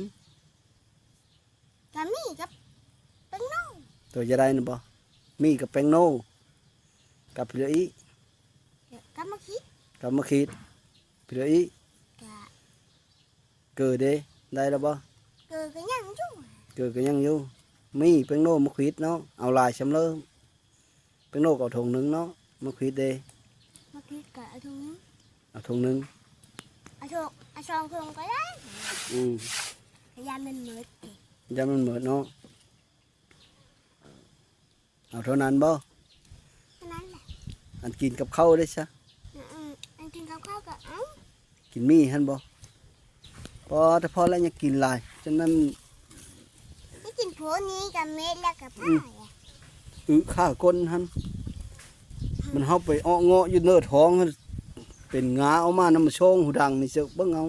ກະມີກັບແປ້ງໂນ. ໂຕຢາກໄດ້ນຳບໍ່? ມີກັບແປ້ງໂນ ກັບພິໂລອີ ກັບມາຄິດ ກັບມາຄິດ ພິໂລອີ ກະ ເກີເດ ໄດ້ແລ້ວບໍ່? ເກີກໍຍັງຢູ່ ເກີກໍຍັງຢູ່. ມີແປ້ງໂນ ມາຄິດເນາະ ເອົາຫຼາຍຊຳເລີ. ແປ້ງໂນກໍເອົາຖົງໜຶ່ງເນາະ. ມາຂວິດເດ? ມາຂວິດກໍເອົາຖົງໜຶ່ງ ເອົາຖົງໜຶ່ງ ເອົາຖົງ ເອົາສອງຖົງກໍໄດ້. ອືມ ຢ້ານມັນໝົດເດ ຢ້ານມັນໝົດເນາະ. ເອົາເທົ່ານັ້ນບໍ່? ເທົ່ານັ້ນແຫຼະ. ອັນກິນກັບເຂົ້າເດຊະ? ອືມ ອັນກິນກັບເຂົ້າກໍເອົາ. ກິນໝີ່ຫັ້ນບໍ່? ພໍແຕ່ພໍແລ້ວ ຍັງກິນຫຼາຍ ຈະນັ້ນ ໄດ້ກິນໂພນີ້ກັບເມັດແລ້ວກໍພາ ອືມ ອາຍ ອຶຂ້າກົ້ນຫັ້ນ ມັນເຮົາໄປເອາະເງາະຢູ່ເນີທ້ອງຫັ້ນ ເປັນງາອອກມານຳມາໂຊ່ງຫູດັງນີ້ ເຊີເບິ່ງເອົາ.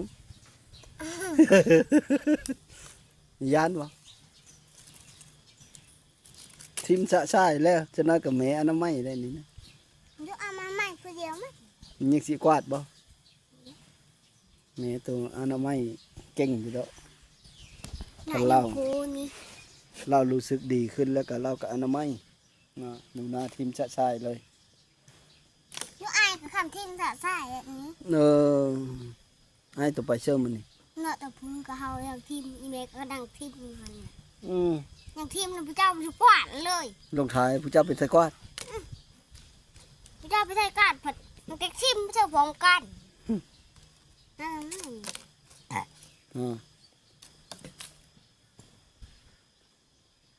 ຢ້ານບໍ່? ຖິ້ມຊະຊາຍແລ້ວ ຈັກໜ້ອຍກໍແມ່ອະນາໄມແລ້ວນີ້ນະ. ຢູ່ອະນາໄມຜູ້ດຽວມັນ ມັນຍັງຊິກວາດບໍ່? ແມ່ໂຕອະນາໄມເກັ່ງຢູ່ດອກ. ຄັນລາວ ລາວຮູ້ສຶກດີຂຶ້ນແລ້ວກໍລາວກໍອະນາໄມເນາະ. ໜູນາຖິ້ມຊະຊາຍເລີຍ. ຢູ່ອ້າຍກໍຄຳຖິ້ມຊະຊາຍແບບນີ້. ເອີ ອ້າຍໂຕໄປເຊີມື້ນີ້ເນາະ. ແຕ່ພຸ້ນກໍເຮົາຍັງຖິ້ມ ອີແມ່ກໍນັ່ງຖິ້ມຢູ່ຫັ້ນນະ. ອືມ ຍັງຖິ້ມນຳຜູ້ເຈົ້າຢູ່ກວາດເລີຍ. ລົງທ້າຍຜູ້ເຈົ້າເປັນໄທກວາດ. ອືມ ຜູ້ເຈົ້າເປັນໄທກວາດ ພັດມັນກໍຖິ້ມເຈົ້າພ້ອມກັນ. ອືມ ອືມ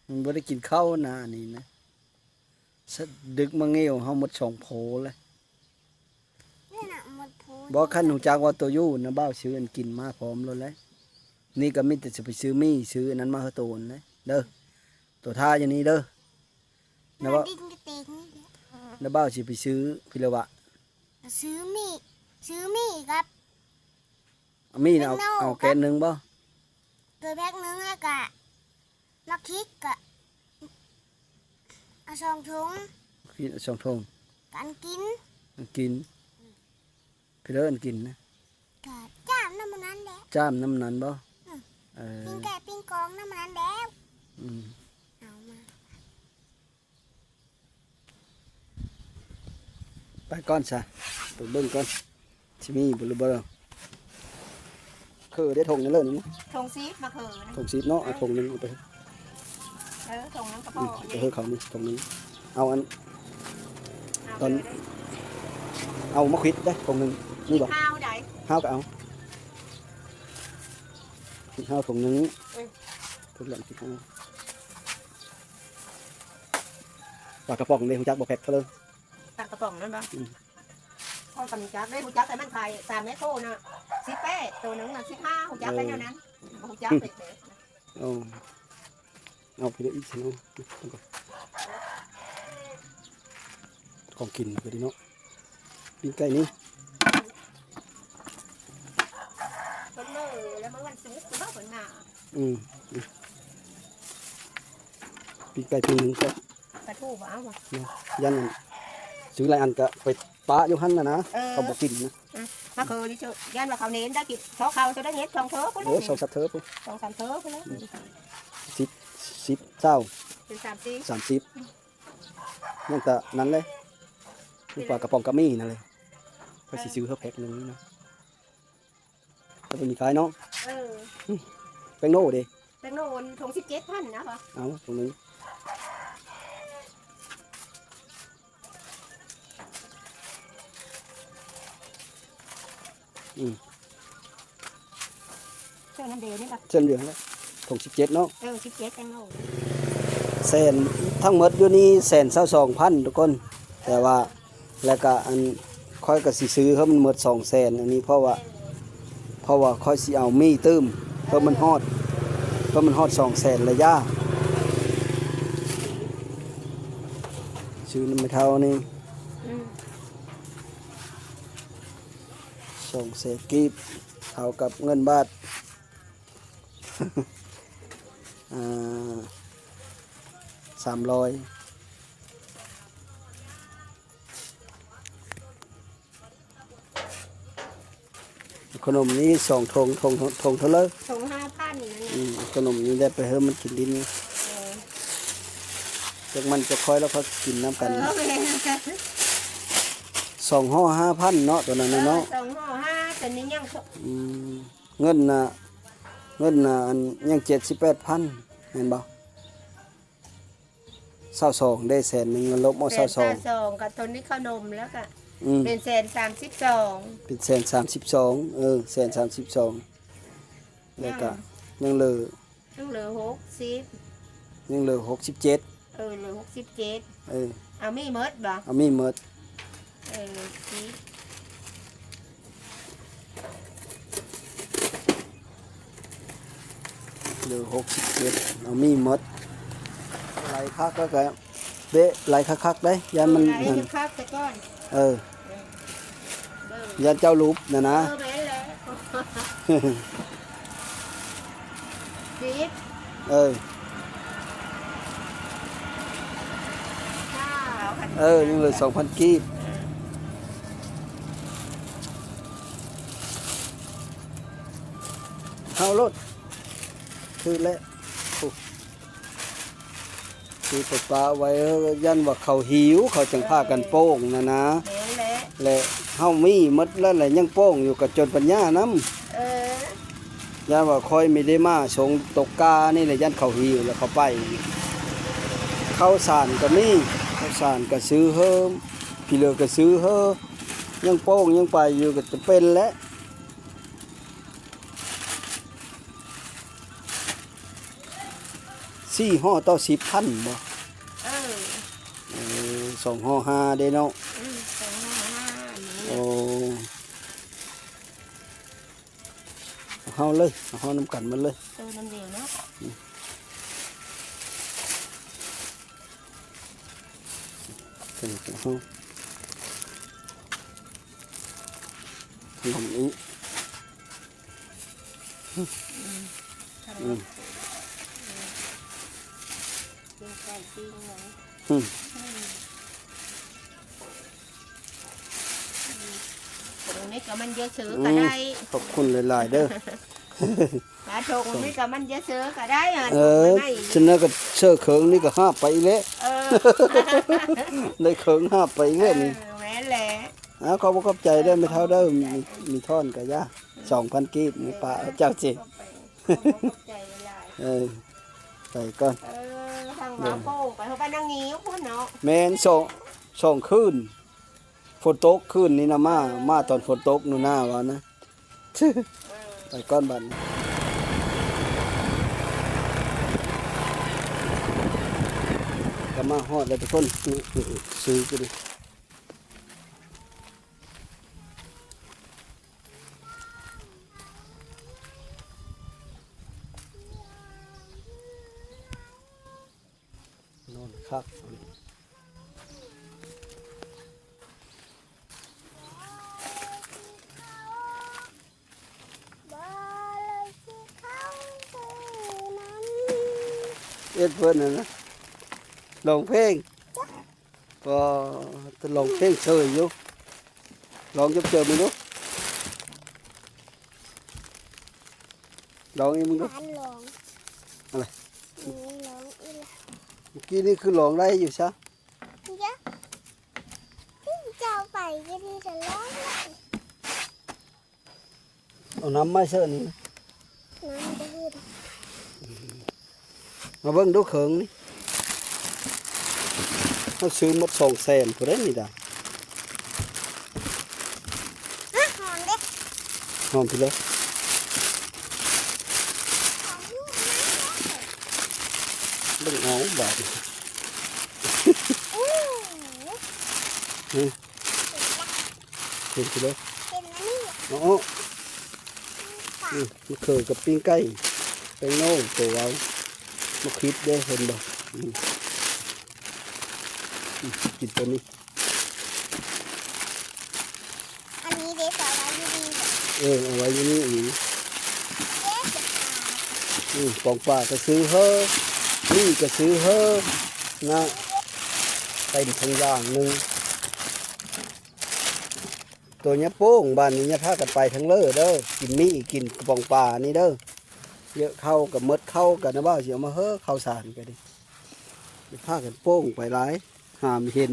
ມັນບໍ່ໄດ້ກິນເຂົ້ານານີ້ນະ. ສະ ດຶກມາເຫງວເຮົາໝົດສອງໂພແລ້ວ. ນີ້ນະ ໝົດໂພ. ບໍ່ ຄັນຮູ້ຈັກວ່າໂຕຢູ່ນະ ບ່າວຊື້ອັນກິນມາພ້ອມໂລດແຫຼະ. ນີ້ກໍມີແຕ່ຊິໄປຊື້ໝີ່ ຊື້ອັນນັ້ນມາໃຫ້ໂຕຫັ້ນແຫຼະເດີ. ໂຕຖ້າຢູ່ນີ້ເດີ. ນະ ບ່າວ ດິນກະເຕັກນີ້ເດີ. ນະ ບ່າວຊິໄປຊື້ພິລະວະ. ຊື້ໝີ່ ຊື້ໝີ່ກັບ ໝີ່ນະ ເອົາ ເອົາແກນໜຶ່ງບໍ່? ເກີແພັກໜຶ່ງ ແລ້ວກະ ມາຄິດກະເອົາສອງຖົງ. ຄິດເອົາສອງຖົງ ກະອັນກິນ ອັນກິນ. ຄືເດີ ອັນກິນນະ ກະຈ້າມນຳມັນນັ້ນແຫຼະ. ຈ້າມນຳມັນນັ້ນບໍ່? ອືມ ເອີ ປີ້ງແກະປີ້ງກອງນຳມັນນັ້ນແຫຼະ. ອືມ ເອົາມາ ໄປກ່ອນຊະ ໄປເບິ່ງກ່ອນ ຊິມີບໍ່ຫຼືບໍ່. ເຂີໄດ້ຖົງນີ້ເລີຍນີ້ນະ ຖົງສິບ ມາເຂີນະ ຖົງສິບເນາະ. ເອີ ເອົາຖົງໜຶ່ງເອົາໄປ ເອີ ຖົງໜຶ່ງກໍພໍ. ອືມ ເອີ ເຂົານີ້ຖົງໜຶ່ງ. ເອົາອັນ ເອົາ ຕອນ ເອົາມາຂວິດເດ້ ຖົງໜຶ່ງ. ມີບໍ່? ຫ້າວໃດ ຫ້າວກໍເອົາ ຂວິດຫ້າວຖົງໜຶ່ງ. ເອີ ທຸກແຫຼະ ຂວິດຫ້າວ. ປາກະປ໋ອງເດ້ ຮູ້ຈັກບໍ່? ແພັກເທົ່າໃດ? ປາກະປ໋ອງນັ້ນບໍ່? ອືມ ຂ້ອຍກໍຮູ້ຈັກເດ້ ຮູ້ຈັກແຕ່ມັນຂາຍສາມແມກໂຄນະ ສິບແປດ ໂຕໜຶ່ງນະ ສິບຫ້າ ຮູ້ຈັກແຕ່ແນວນັ້ນ ບໍ່ຮູ້ຈັກເປັນແບບ. ເອົາ ເອົາໄປເລີຍອີກຊະເນາະ. ຂອງກິນກໍດີເນາະ ປີ້ງໄກ່ນີ້. ເພິ່ນມື້ແລ້ວ ມື້ວັນສຸກເນາະ ເພິ່ນມາ. ອືມ ປີ້ງໄກ່ປີ້ງໜຶ່ງກໍ ປາທູບໍ່ເອົາບໍ່? ເນາະ ຢ້ານນັ້ນ ຊື້ຫຼາຍອັນກໍໄປ ປະຢູ່ຫັ້ນນະນະ ເອີ ເຂົາບໍ່ກິນນະ ອືມ ມາຄືນີ້ເຈົ້າ ຢ້ານວ່າເຂົາເໜັນ ໄດ້ກິນຊອກເຂົ້າ ເຈົ້າໄດ້ເໜັນສອງເທີພຸ້ນ ໂອ້ຍ ສອງສາມເທີພຸ້ນ ສອງສາມເທີພຸ້ນນະ ອືມ ສິບ ສິບ ຊາວ ເປັນສາມສິບ ສາມສິບ ອືມ ຍັງແຕ່ນັ້ນເລີຍ ນີ້ແຫຼະ ປາກະປ໋ອງກະມີນັ້ນເລີຍ ຂ້ອຍຊິ ເອີ ຊື້ເຮົາແພັກໜຶ່ງນະ ແລ້ວບໍ່ມີຂາຍເນາະ ເອີ ອືມ ແປ້ງໂນ່ເດ ແປ້ງໂນ່ຖົງສິບເຈັດພັນນະພໍ່ ເອົາຖົງໜຶ່ງ ອືມ ເສື້ອນ້ຳແດງນີ້ລະ ເສື້ອນ້ຳແດງລະ ຖົງສິບເຈັດເນາະ ເອີ ສິບເຈັດແປ້ງໂນ່ ແສນ ທັງໝົດຢູ່ນີ້ແສນຊາວສອງພັນທຸກຄົນ ແຕ່ວ່າ ແລ້ວກະອັນ ຂ້ອຍກະຊິຊື້ໃຫ້ມັນໝົດສອງແສນ ອັນນີ້ ເພາະວ່າ ເພາະວ່າຂ້ອຍຊິເອົາມີຕື່ມ ເພື່ອມັນຮອດ ເພື່ອມັນຮອດສອງແສນລະຢ່າ ຊື້ນຳແມ່ເຖົ້ານີ້ ອືມ ສອງແສນກີບ ເທົ່າກັບເງິນບາດ ອ່າ ສາມຮ້ອຍ ຂະໜົມນີ້ສອງຖົງ ຖົງ ຖົງເທົ່າໃດ? ຖົງຫ້າພັນນັ້ນນະ ອືມ ຂະໜົມນີ້ໄດ້ໄປເຮີມັນກິນດິນ ເອີ ຈັກມັນຈັກຂ້ອຍແລ້ວຄ່ອຍກິນນຳກັນ ເອີ ແມ່ນ ສອງຫໍ່ຫ້າພັນເນາະ ໂຕນັ້ນນະເນາະ ເອີ ສອງຫໍ່ຫ້າ ໂຕນີ້ຍັງ ອືມ ເງິນນະ ເງິນນະ ອັນ ຍັງເຈັດສິບແປດພັນ ແມ່ນບໍ່? ຊາວສອງເດ້ ແສນໜຶ່ງ ລົບເອົາຊາວສອງ ແສນຊາວສອງ ກັບໂຕນີ້ເຂົ້າໜົມແລ້ວກະ ອືມ ເປັນແສນສາມສິບສອງ ເປັນແສນສາມສິບສອງ ເອີ ແສນສາມສິບສອງ ແລ້ວກະ ຍັງ ຍັງເຫຼືອ ຍັງເຫຼືອຫົກສິບ ຍັງເຫຼືອຫົກສິບເຈັດ ເອີ ເຫຼືອຫົກສິບເຈັດ ເອີ ເອົາມີໝົດບໍ່? ເອົາມີໝົດ ເອີ ສິບ ເຫຼືອຫົກສິບເຈັດ ເອົາມີໝົດ ໄຫຼຄັກແລ້ວກະ ເບະໄຫຼຄັກໆເດ້ ຢ້ານມັນ ເອີ ໄຫຼຄັກໆ ແຕ່ກ່ອນ ເອີ ເອີ ຢ້ານເຈົ້າຫຼຸບນະນະ ເອີ ແມ່ນແຫຼະ ສິບ ເອີ ເອີ ຍັງເຫຼືອສອງພັນກີບ ເອົາໂລດ ຖືກແລ້ວ ໂອ້ ຊື້ໄປປະໄວ້ ຢ້ານວ່າເຂົາຫິວ ເຂົາຈັ່ງພາກັນໂປ້ງນະນະ ແມ່ນແຫຼະ ແລະເຮົາມີໝົດແລ້ວ ແລະຍັງໂປ້ງຢູ່ ກະຈົນປັນຍານຳ ເອີ ຢ້ານວ່າຂ້ອຍມີໄດ້ມາສົ່ງຕົກການີ້ແຫຼະ ຢ້ານເຂົາຫິວແລ້ວເຂົາໄປ ເຂົ້າສານກະມີ ເຂົ້າສານກະຊື້ເຮີ ຂີ້ເຫຼືອກະຊື້ເຮີ ຍັງໂປ້ງຍັງໄປຢູ່ ກະຈະເປັນແຫຼະ. ສີ່ຫໍ່ຕໍ່ສິບພັນບໍ່? ເອີ ເອີ ສອງຫໍ່ຫ້າເດ້ເນາະ ອືມ ສອງຫໍ່ຫ້ານີ້ ໂອ້ ເອົາເລີຍ ເອົານຳກັນໝົດເລີຍ ເອີ ນຳດຽວເນາະ ອືມ ເປັນຂອງເຮົາ ຂອງອີກ ອືມ ອືມ ປີ້ງໄກ່ປີ້ງຫຍັງ ອືມ ອືມ ໂຕນີ້ກະມັນເຢີເສີກະໄດ້ ອືມ ຂອບຄຸນຫຼາຍໆເດີ ປາຖົງນີ້ກະມັນເຢີເສີກະໄດ້ ເອີ ສະນັ້ນກະເສີເຄິ່ງນີ້ກະຫາບໄປອີກແລ້ວ ເອີ ໄດ້ເຄິ່ງຫາບໄປອີກແລ້ວນີ້ ເອີ ແມ່ນແຫຼະ ອ້າວ ຂອບອົກຂອບໃຈເດີແມ່ເຖົ້າເດີ ມີ ມີທ່ອນກະຢ່າ ສອງພັນກີບນີ້ປະເຈົ້າຊິ ຂອບໃຈຫຼາຍໆ ເອີ ໄປກ່ອນ ເອີ ທາງລາວໂປ້ງໄປ ເຮົາໄປນັ່ງງິ້ວພຸ້ນເນາະ ແມ່ນ ສອງ ສອງຄືນ ຝົນຕົກຄືນນີ້ນະ ມາ ເອີ ມາຕອນຝົນຕົກໂນ່ນນາວ່ານະ ເອີ ໄປກ່ອນບັດນີ້ ກະມາຮອດແລ້ວທຸກຄົນ ຊື້ ຊື້ ຊື້ ນອນຄັກ ເຮັດເພິ່ນຫັ້ນນະ ຮ້ອງເພງ ກໍຮ້ອງເພງເຊີຍຢູ່ ລອງເຈີບໆເບິ່ງດູ ລອງອີກເບິ່ງດູ ຫຼານລອງ ອະໄລ ນີ້ລອງອີກລະ ເມື່ອກີ້ນີ້ຄືລອງໄດ້ຢູ່ຊະ ເດີ ເຈົ້າໄປຢູ່ນີ້ກະລອງໄດ້. ເອົານ້ຳມາເສີນີ້ ນ້ຳກະຫືດ ມາເບິ່ງດູເຄິ່ງນີ້ ເຮົາຊື້ໝົດສອງແສນພຸ້ນເດ້ນີ້ດາ ຫອມເດ້ ຫອມພີ້ເລີຍ ຫອມຢູ່ນະ ເບິ່ງເອົາບາດນີ້ ໂອ້ ເຫັນພີ້ເລີຍ ເຫັນອັນນີ້ ໂອ້ ອືມ ມະເຂືອກັບປີ້ງໄກ່ ແປ້ງໂນໂຕເວົ້າ ມາຄລິບເດ້ ເຫັນບໍ່ ອືມ ອືມ ກິນໂຕນີ້ ອັນນີ້ເດ້ ເອົາໄວ້ຢູ່ນີ້ ເອີ ເອົາໄວ້ຢູ່ນີ້ອີກ ເດ້ ອືມ ປອງປາກະຊື້ເຮີ ນີ້ກະຊື້ເຮີ ນະ ເຕັມຖົງຢ່າງໜຶ່ງ. ໂຕຍາໂປ້ງ ບາດນີ້ຍາພາກັນໄປທາງເລີເດີ ກິນໝີ່ ກິນກະປ໋ອງປານີ້ເດີ ເຍາະເຂົ້າກະໝົດ ເຂົ້າກະນະບ່າວຊິເອົາມາເຮີ ເຂົ້າສານກະດີ ຍາພາກັນໂປ້ງໄປຫຼາຍ ຫາມເຫັນ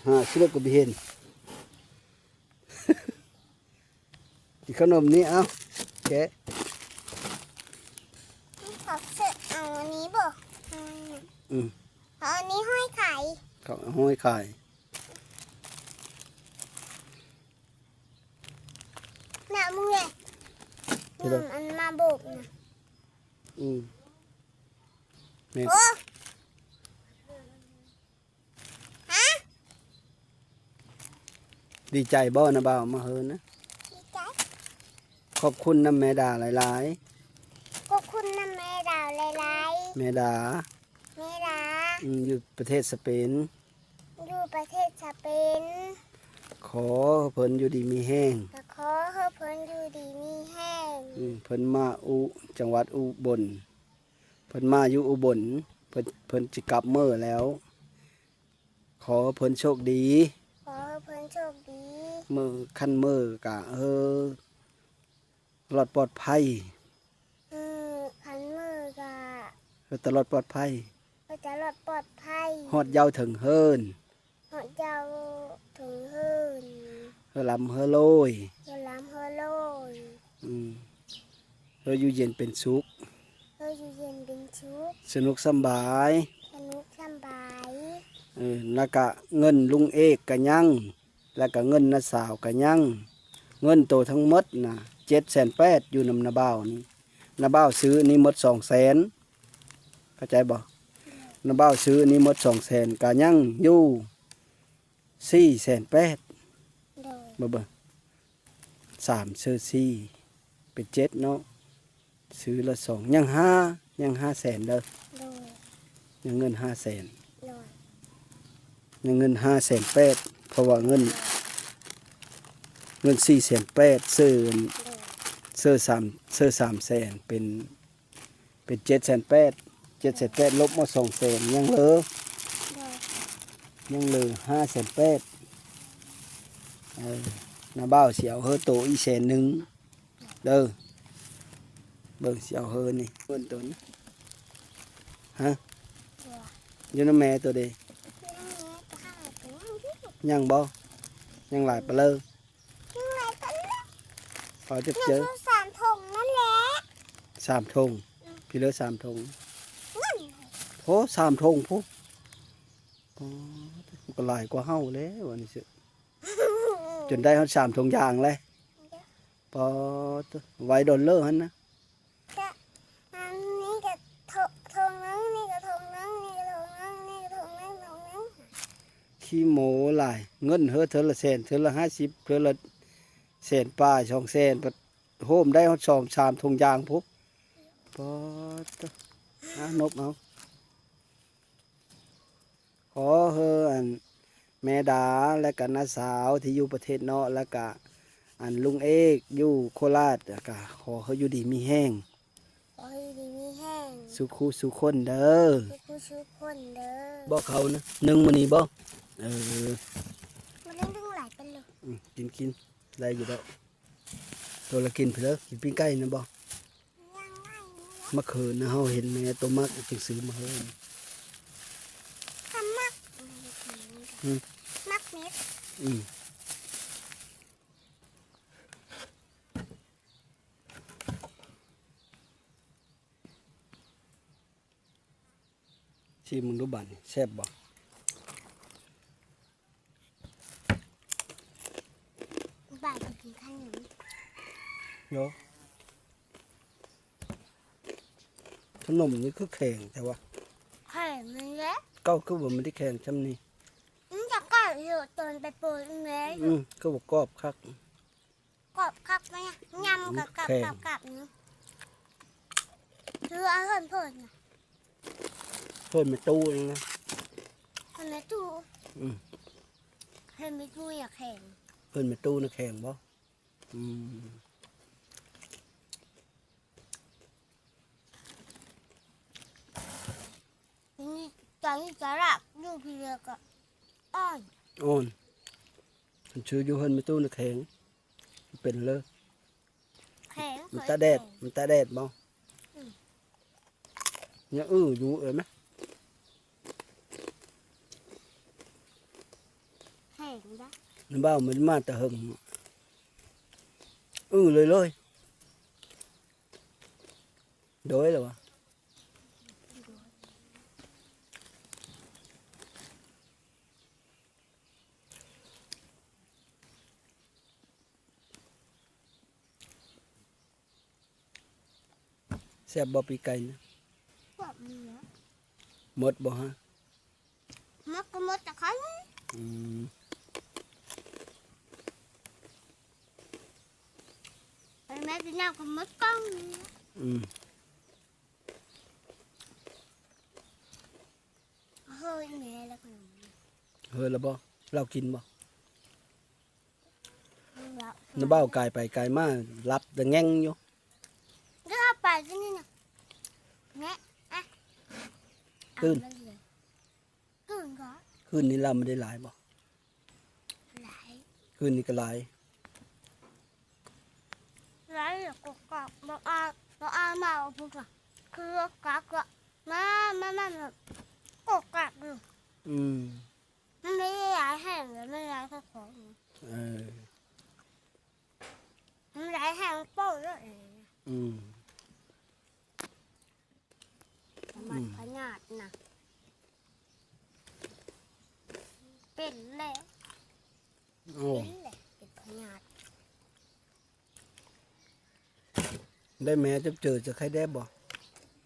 ຫາຊິເລິກກະບໍ່ເຫັນ ກິນຂະໜົມນີ້ ເອົາ ແກະ ເຂົາເອົາອັນນີ້ບໍ່ ອືມ ເຂົາເອົາອັນນີ້ຫ້ອຍຂາຍ ເຂົາຫ້ອຍຂາຍ ນະ ມຶງເດ ເປັນຫຍັງ ອັນມາໂບກນະ ອືມ ແມ່ນ ໂອ້ ຮະ ດີໃຈບໍ່ນະບ່າວມາເຮີນະ ດີໃຈ ຂອບຄຸນນຳແມ່ດາຫຼາຍໆ ຂອບຄຸນນຳແມ່ດາຫຼາຍໆ ແມ່ດາ ແມ່ດາ ອືມ ຢູ່ປະເທດສະເປນ ຢູ່ປະເທດສະເປນ ຂໍເພິ່ນຢູ່ດີມີແຮງ ກໍຂໍໃຫ້ເພິ່ນຢູ່ດີມີແຮງ ອືມ ເພິ່ນມາອຸ ຈັງຫວັດອຸບົນ ເພິ່ນມາຢູ່ອຸບົນ ເພິ່ນ ເພິ່ນຊິກັບເມືອແລ້ວ ຂໍເພິ່ນໂຊກດີ ຂໍໃຫ້ເພິ່ນໂຊກດີ ເມືອ ຄັນເມືອກະ ເອີ ລອດປອດໄພ ເອີ ຄັນເມືອກະ ເອີ ຕະຫຼອດປອດໄພ ເອີ ຕະຫຼອດປອດໄພ ຮອດເຍົາເຖິງເຮີນ ຮອດເຍົາເຖິງເຮີນ ເຮີລຳເຮີໂລຍ ເຮີລຳເຮີໂລຍ ອືມ ເຮີຢູ່ເຢັນເປັນສຸກ ເຮີຢູ່ເຢັນເປັນສຸກ ສະໜຸກສຳບາຍ ສະໜຸກສຳບາຍ ເອີ ແລ້ວກະເງິນລຸງເອກກະຍັງ ແລ້ວກະເງິນນ້າສາວກະຍັງ ເງິນໂຕທັງໝົດນະ ເຈັດແສນແປດ ຢູ່ນຳນ້າບ່າວນີ້ ນ້າບ່າວຊື້ນີ້ໝົດສອງແສນ ເຂົ້າໃຈບໍ່? ນ້າບ່າວຊື້ນີ້ໝົດສອງແສນ ກະຍັງຢູ່ສີ່ແສນແປດ ໂດຍ ເບິ່ງ ສາມຊື້ສີ່ ເປັນເຈັດເນາະ ຊື້ລະສອງ ຍັງຫ້າ ຍັງຫ້າແສນເດີ ໂດຍ ຍັງເງິນຫ້າແສນ ໂດຍ ຍັງເງິນຫ້າແສນແປດ ເພາະວ່າເງິນ ເງິນສີ່ແສນແປດ ເສີນ ໂດຍ ເສີນສາມ ເສີນສາມແສນ ເປັນ ເປັນເຈັດແສນແປດ ເຈັດແສນແປດ ລົບມາສອງແສນ ຍັງເຫຼືອ ໂດຍ ຍັງເຫຼືອຫ້າແສນແປດ ເອີ ນ້າບ່າວຊິເອົາເຮີໂຕອີກແສນໜຶ່ງເດີ ເບິ່ງຊິເອົາເຮີນີ້ ເບິ່ງໂຕນີ້ ຮະ ໂດຍ ຢູ່ນຳແມ່ໂຕເດ ຍັງບໍ່? ຍັງຫຼາຍປານເລີ ຍັງຫຼາຍປານເລີ ພໍຈະເຈີ ຍັງສາມຖົງນັ້ນແຫຼະ ສາມຖົງ ອືມ ພີ້ເລີ ສາມຖົງ ໂອ້ ສາມຖົງພຸ້ນ ອໍ ມັນກະຫຼາຍກວ່າເຮົາແລ້ວ ອັນນີ້ເສຍ ຈົນໄດ້ຮອດສາມຖົງຢາງແລ້ວ ໂດຍ ປາດ ໄວດອນເລີຫັ້ນນະ ກະ ອັນນີ້ກະ ໂຖ ຖົງໜຶ່ງ ນີ້ກະຖົງໜຶ່ງ ນີ້ກະຖົງໜຶ່ງ ນີ້ກະຖົງໜຶ່ງ ຖົງໜຶ່ງ ຂີ້ໂມ້ຫຼາຍ ເງິນເຮີເທື່ອລະແສນ ເທື່ອລະຫ້າສິບ ເທື່ອລະແສນປາຍ ສອງແສນ ປາດ ໂຮມໄດ້ຮອດສອງສາມຖົງຢາງພຸ້ນ ປາດ ອາ ນົບເອົາ ຂໍເຮີ ອັນ ແມ່ດາ ແລະກະນ້າສາວທີ່ຢູ່ປະເທດນອກ ແລະກະ ອັນ ລຸງເອກຢູ່ໂຄລາດ ແລະກະ ຂໍເຮີຢູ່ດີມີແຮງ ຂໍໃຫ້ຢູ່ດີມີແຮງ ສູ່ຄູ່ສູ່ຄົນເດີ ສູ່ຄູ່ສູ່ຄົນເດີ ບອກເຂົານະ ໜຶ່ງມື້ນີ້ບໍ່? ເອີ ບໍ່ໄດ້ໜຶ່ງຫຼາຍປານໃດ ອືມ ກິນ ກິນ ໄດ້ຢູ່ດອກ. ໂຕລະກິນເພີ້ ກິນປີ້ງໄກ່ນຳບໍ່? ມະເຂືອນະ ເຮົາເຫັນແມ່ໂຕມັກ ຈຶ່ງຊື້ມາໃຫ້. ຄັນມັກ ອືມ ມັກເມັດ ອືມ. ຊີມເບິ່ງດູບາດນີ້ ແຊບບໍ່? ບາດຈະກິນຂະໜົມ. ໂຍ ຂະໜົມນີ້ຄືແຂງແທ້ວະ? ແຂງນັ້ນແຫຼະ. ເກົ້າ ຄືວ່າມັນໄດ້ແຂງຊ່ຳນີ້? ມັນຈະກອບຢູ່ ຕອນໄປປູນແມ່. ອືມ ຄືວ່າກອບຄັກ. ກອບຄັກໄໝ ຍຳກັບ ແຂງ ກັບ ກັບ ກັບ ຄືເອົາເພິ່ນ ເພິ່ນນະ ເພິ່ນແມ່ຕູ້ນີ້ນະ ເພິ່ນແມ່ຕູ້. ອືມ ເພິ່ນແມ່ຕູ້ຢາກແຂງ ເພິ່ນແມ່ຕູ້ນະແຂງບໍ່? ອືມ ນີ້ ຕອນນີ້ຈະລາກຢູ່ພີ້ແລ້ວກໍອ່ອນ ອ່ອນ. ມັນຊື່ຢູ່ເຮືອນແມ່ຕູ້ນະແຂງ ເປັນເລີຍ ແຂງ ມັນຕາກແດດ ແຂງ ມັນຕາກແດດບໍ່? ອືມ ຍັງອື້ຢູ່ເອີຍແມະ ແຂງດະ ນ້ຳບ່າວມັນມາແຕ່ເຫິງ ອື້ເລີຍໆ ໂດຍລະວະ. ແຊບບໍ່ປີກໄກ່ນະ? ແຊບດີນະ. ໝົດບໍ່ຮະ? ໝົດກໍໝົດແຕ່ຄັນ. ອືມ ແມ່ກິນນ້ຳກໍໝົດກ່ອງ. ອືມ. ເຮີ້ຍແມ່ແລ້ວຂະໜົມ ເຮີ້ຍແລ້ວບໍ່? ລາວກິນບໍ່? ລາວ ນ້າບ່າວກາຍໄປກາຍມາ ຫຼັບແຕ່ແງ່ງຢູ່. ເດີ ເອົາໄປກິນນີ້ນະ ແມ່ ອະ ຕື່ນ ເອົາໄປເລີຍ ຕື່ນກໍ ຄືນນີ້ລາວບໍ່ໄດ້ຫຼາຍບໍ່? ຫຼາຍ ຄືນນີ້ກໍຫຼາຍ ຫຼາຍ ແລ້ວກໍກັບ ບໍ່ອາ ບໍ່ອາມາເອົາພຸ້ນນະ ຄືກັບກໍມາ ມາ ມາ ກໍກັບຢູ່. ອືມ ມັນໄດ້ຫຼາຍແຮງເລີຍ ມັນຫຼາຍແທ້ຂອງ ເອີ ມັນຫຼາຍແຮງໂພດເລີຍ. ອືມ ອືມ ພະຍາດນະ ເປັນແລ້ວ. ໂອ້ ເປັນແລ້ວ ເປັນພະຍາດ. ໄດ້ແມ່ຈົບເຈີຈະໄຄແດ່ບໍ່?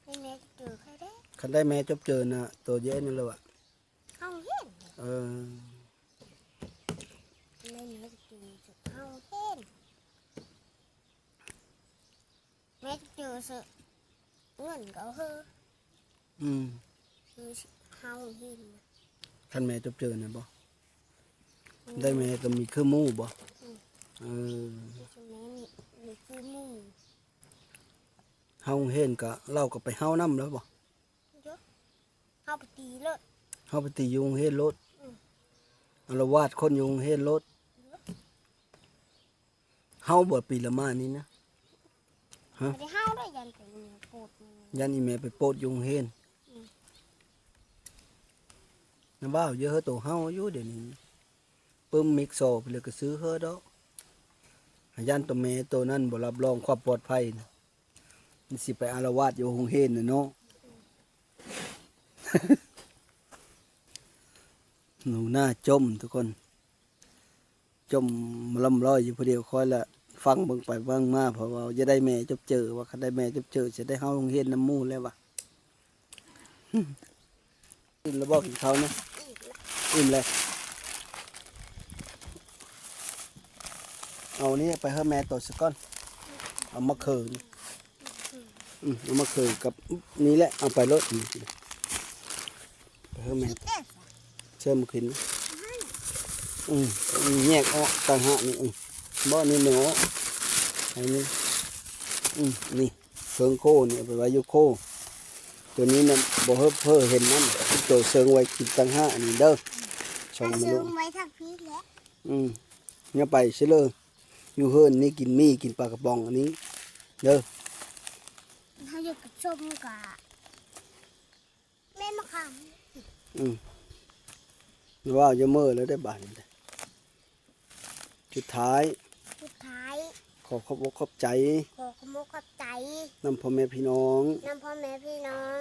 ໄດ້ແມ່ຈົບເຈີໄຄແດ່. ຄັນໄດ້ແມ່ຈົບເຈີນະ ໂຕເຢັນນັ້ນແຫຼະວະ ເຮົາເຫັນ. ເອີ ໄດ້ແມ່ຈົບເຈີເຮົາເຫັນ. ແມ່ຈົບເຈີເຊີ ເງິນກໍເຮີ ອືມ ເຮີເຮົາເຫັນ. ຄັນແມ່ຈົບເຈີນະບໍ່? ອືມ ໄດ້ແມ່ກໍມີຄືໝູ່ບໍ່? ອືມ ເອີ ແມ່ມີ ມີຄືໝູ່. ເຮົາເຫັນກະ ລາວກໍໄປເຮົານຳແລ້ວບໍ່? ເຮົາໄປຕີໂລດ ເຮົາໄປຕີຢູ່ໂຮງຮຽນໂລດ. ອືມ ອາລະວາດຄົນຢູ່ໂຮງຮຽນໂລດ. ເຮົາບໍ່ປີລະມານີ້ນະ ຮະ ບໍ່ໄດ້ເຮົາໄດ້ ຢ້ານໄປໂປດ ຢ້ານອີແມ່ໄປໂປດຢູ່ໂຮງຮຽນ. ອືມ ນະ ເວົ້າຢູ່ເຮີ ໂຕເຮົາຢູ່ດຽວນີ້ ປຶ້ມມິກຊໍໄປເລີຍກໍຊື້ເຮີດອກ ຢ້ານໂຕແມ່ໂຕນັ້ນບໍ່ຮັບຮອງຄວາມປອດໄພນະ. ມັນຊິໄປອາລະວາດຢູ່ໂຮງຮຽນນະເນາະ. ໜູນາຈົ່ມທຸກຄົນ ຈົ່ມລຳລອຍຢູ່ຜູ້ດຽວ. ຂ້ອຍລະຟັງເບິ່ງໄປເບິ່ງມາ ເພາະວ່າຢາກໄດ້ແມ່ຈົບເຈີ ວ່າຄັນໄດ້ແມ່ຈົບເຈີ ຊິໄດ້ເຮົາໂຮງຮຽນນຳໝູ່ແລ້ວວ່າ. ອີ່ມແລ້ວບໍ່ ກິນເຂົ້ານະ? ອີ່ມແລ້ວ. ເອົານີ້ໄປໃຫ້ແມ່ໂຕຊະກ່ອນ. ເອົາມະເຂືອນີ້ ອືມ ເອົາມະເຂືອກັບນີ້ແຫຼະ ເອົາໄປໂລດ. ໄປໃຫ້ແມ່ ເຊີມາກິນ. ອືມ ແຍກອອກຕ່າງຫາກນີ້. ອືມ ບໍ່ ນີ້ແມ່ເອົາ ໃຫ້ນີ້. ອືມ ນີ້ ເຄິ່ງໂຄນີ້ ເອົາໄປໄວ້ຢູ່ໂຄ. ໂຕນີ້ນະ ບໍ່ເຮີບເພີເຫັນນຳ ໂຕເຊິ່ງໄວ້ກິນຕ່າງຫາກນີ້ເດີ. ຊ່ອງມະນຸ ເຊິ່ງໄວ້ທາງພີ້ແຫຼະ. ອືມ ຢ່າໄປຊິເລີ ຢູ່ເຮືອນນີ້ກິນໝີ່ ກິນປາກະປ໋ອງອັນນີ້ເດີ. ເຮົາຢາກກິນສົ້ມກະແມ່ນມະຂາມ. ອືມ ຢ່າເວົ້າ ຢ່າເມີ້ແລ້ວເດີບາດນີ້. ສຸດທ້າຍ ສຸດທ້າຍ ຂໍຂອບອົກຂອບໃຈ ຂໍຂອບອົກຂອບໃຈ ນຳພໍ່ແມ່ພີ່ນ້ອງ ນຳພໍ່ແມ່ພີ່ນ້ອງ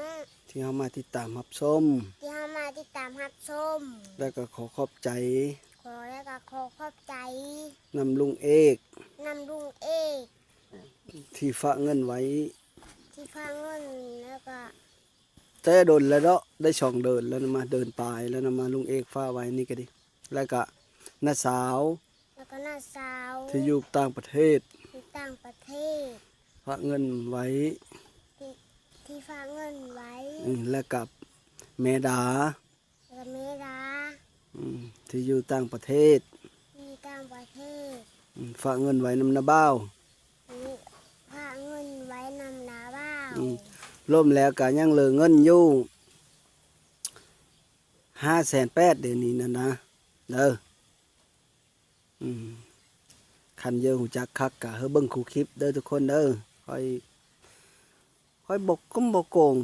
ທີ່ເຮົາມາຕິດຕາມຮັບຊົມ ທີ່ເຮົາມາຕິດຕາມຮັບຊົມ ແລ້ວກໍຂໍຂອບໃຈ ຂໍ ແລ້ວກໍຂໍຂອບໃຈ ນຳລຸງເອກ ນຳລຸງເອກ ທີ່ຝາກເງິນໄວ້ ທີ່ຝາກເງິນ ແລ້ວກໍ ແຕ່ດົນແລ້ວເນາະ ໄດ້ສອງເດືອນແລ້ວນະ ມາເດືອນປາຍແລ້ວນະ ມາລຸງເອກຝາກໄວ້ນີ້ກໍດີ ແລ້ວກະນ້າສາວ ແລ້ວກໍນ້າສາວ ທີ່ຢູ່ຕ່າງປະເທດ ຢູ່ຕ່າງປະເທດ ຝາກເງິນໄວ້ ທີ່ ທີ່ຝາກເງິນໄວ້ ອືມ ແລ້ວກະແມ່ດາ ແລ້ວກະແມ່ດາ ອືມ ທີ່ຢູ່ຕ່າງປະເທດ ທີ່ຕ່າງປະເທດ ອືມ ຝາກເງິນໄວ້ນຳນ້າບ່າວ ຝາກເງິນໄວ້ນຳນ້າບ່າວ ອືມ ລວມແລ້ວກະຍັງເຫຼືອເງິນຢູ່ ຫ້າແສນແປດ ດຽວນີ້ນະນະ ເດີ. ອືມ ຄັນຢາກຮູ້ຈັກຄັກກະໃຫ້ເບິ່ງຄູ່ຄລິບເດີທຸກຄົນເດີ. ຂ້ອຍ ຂ້ອຍບໍ່ໂກງ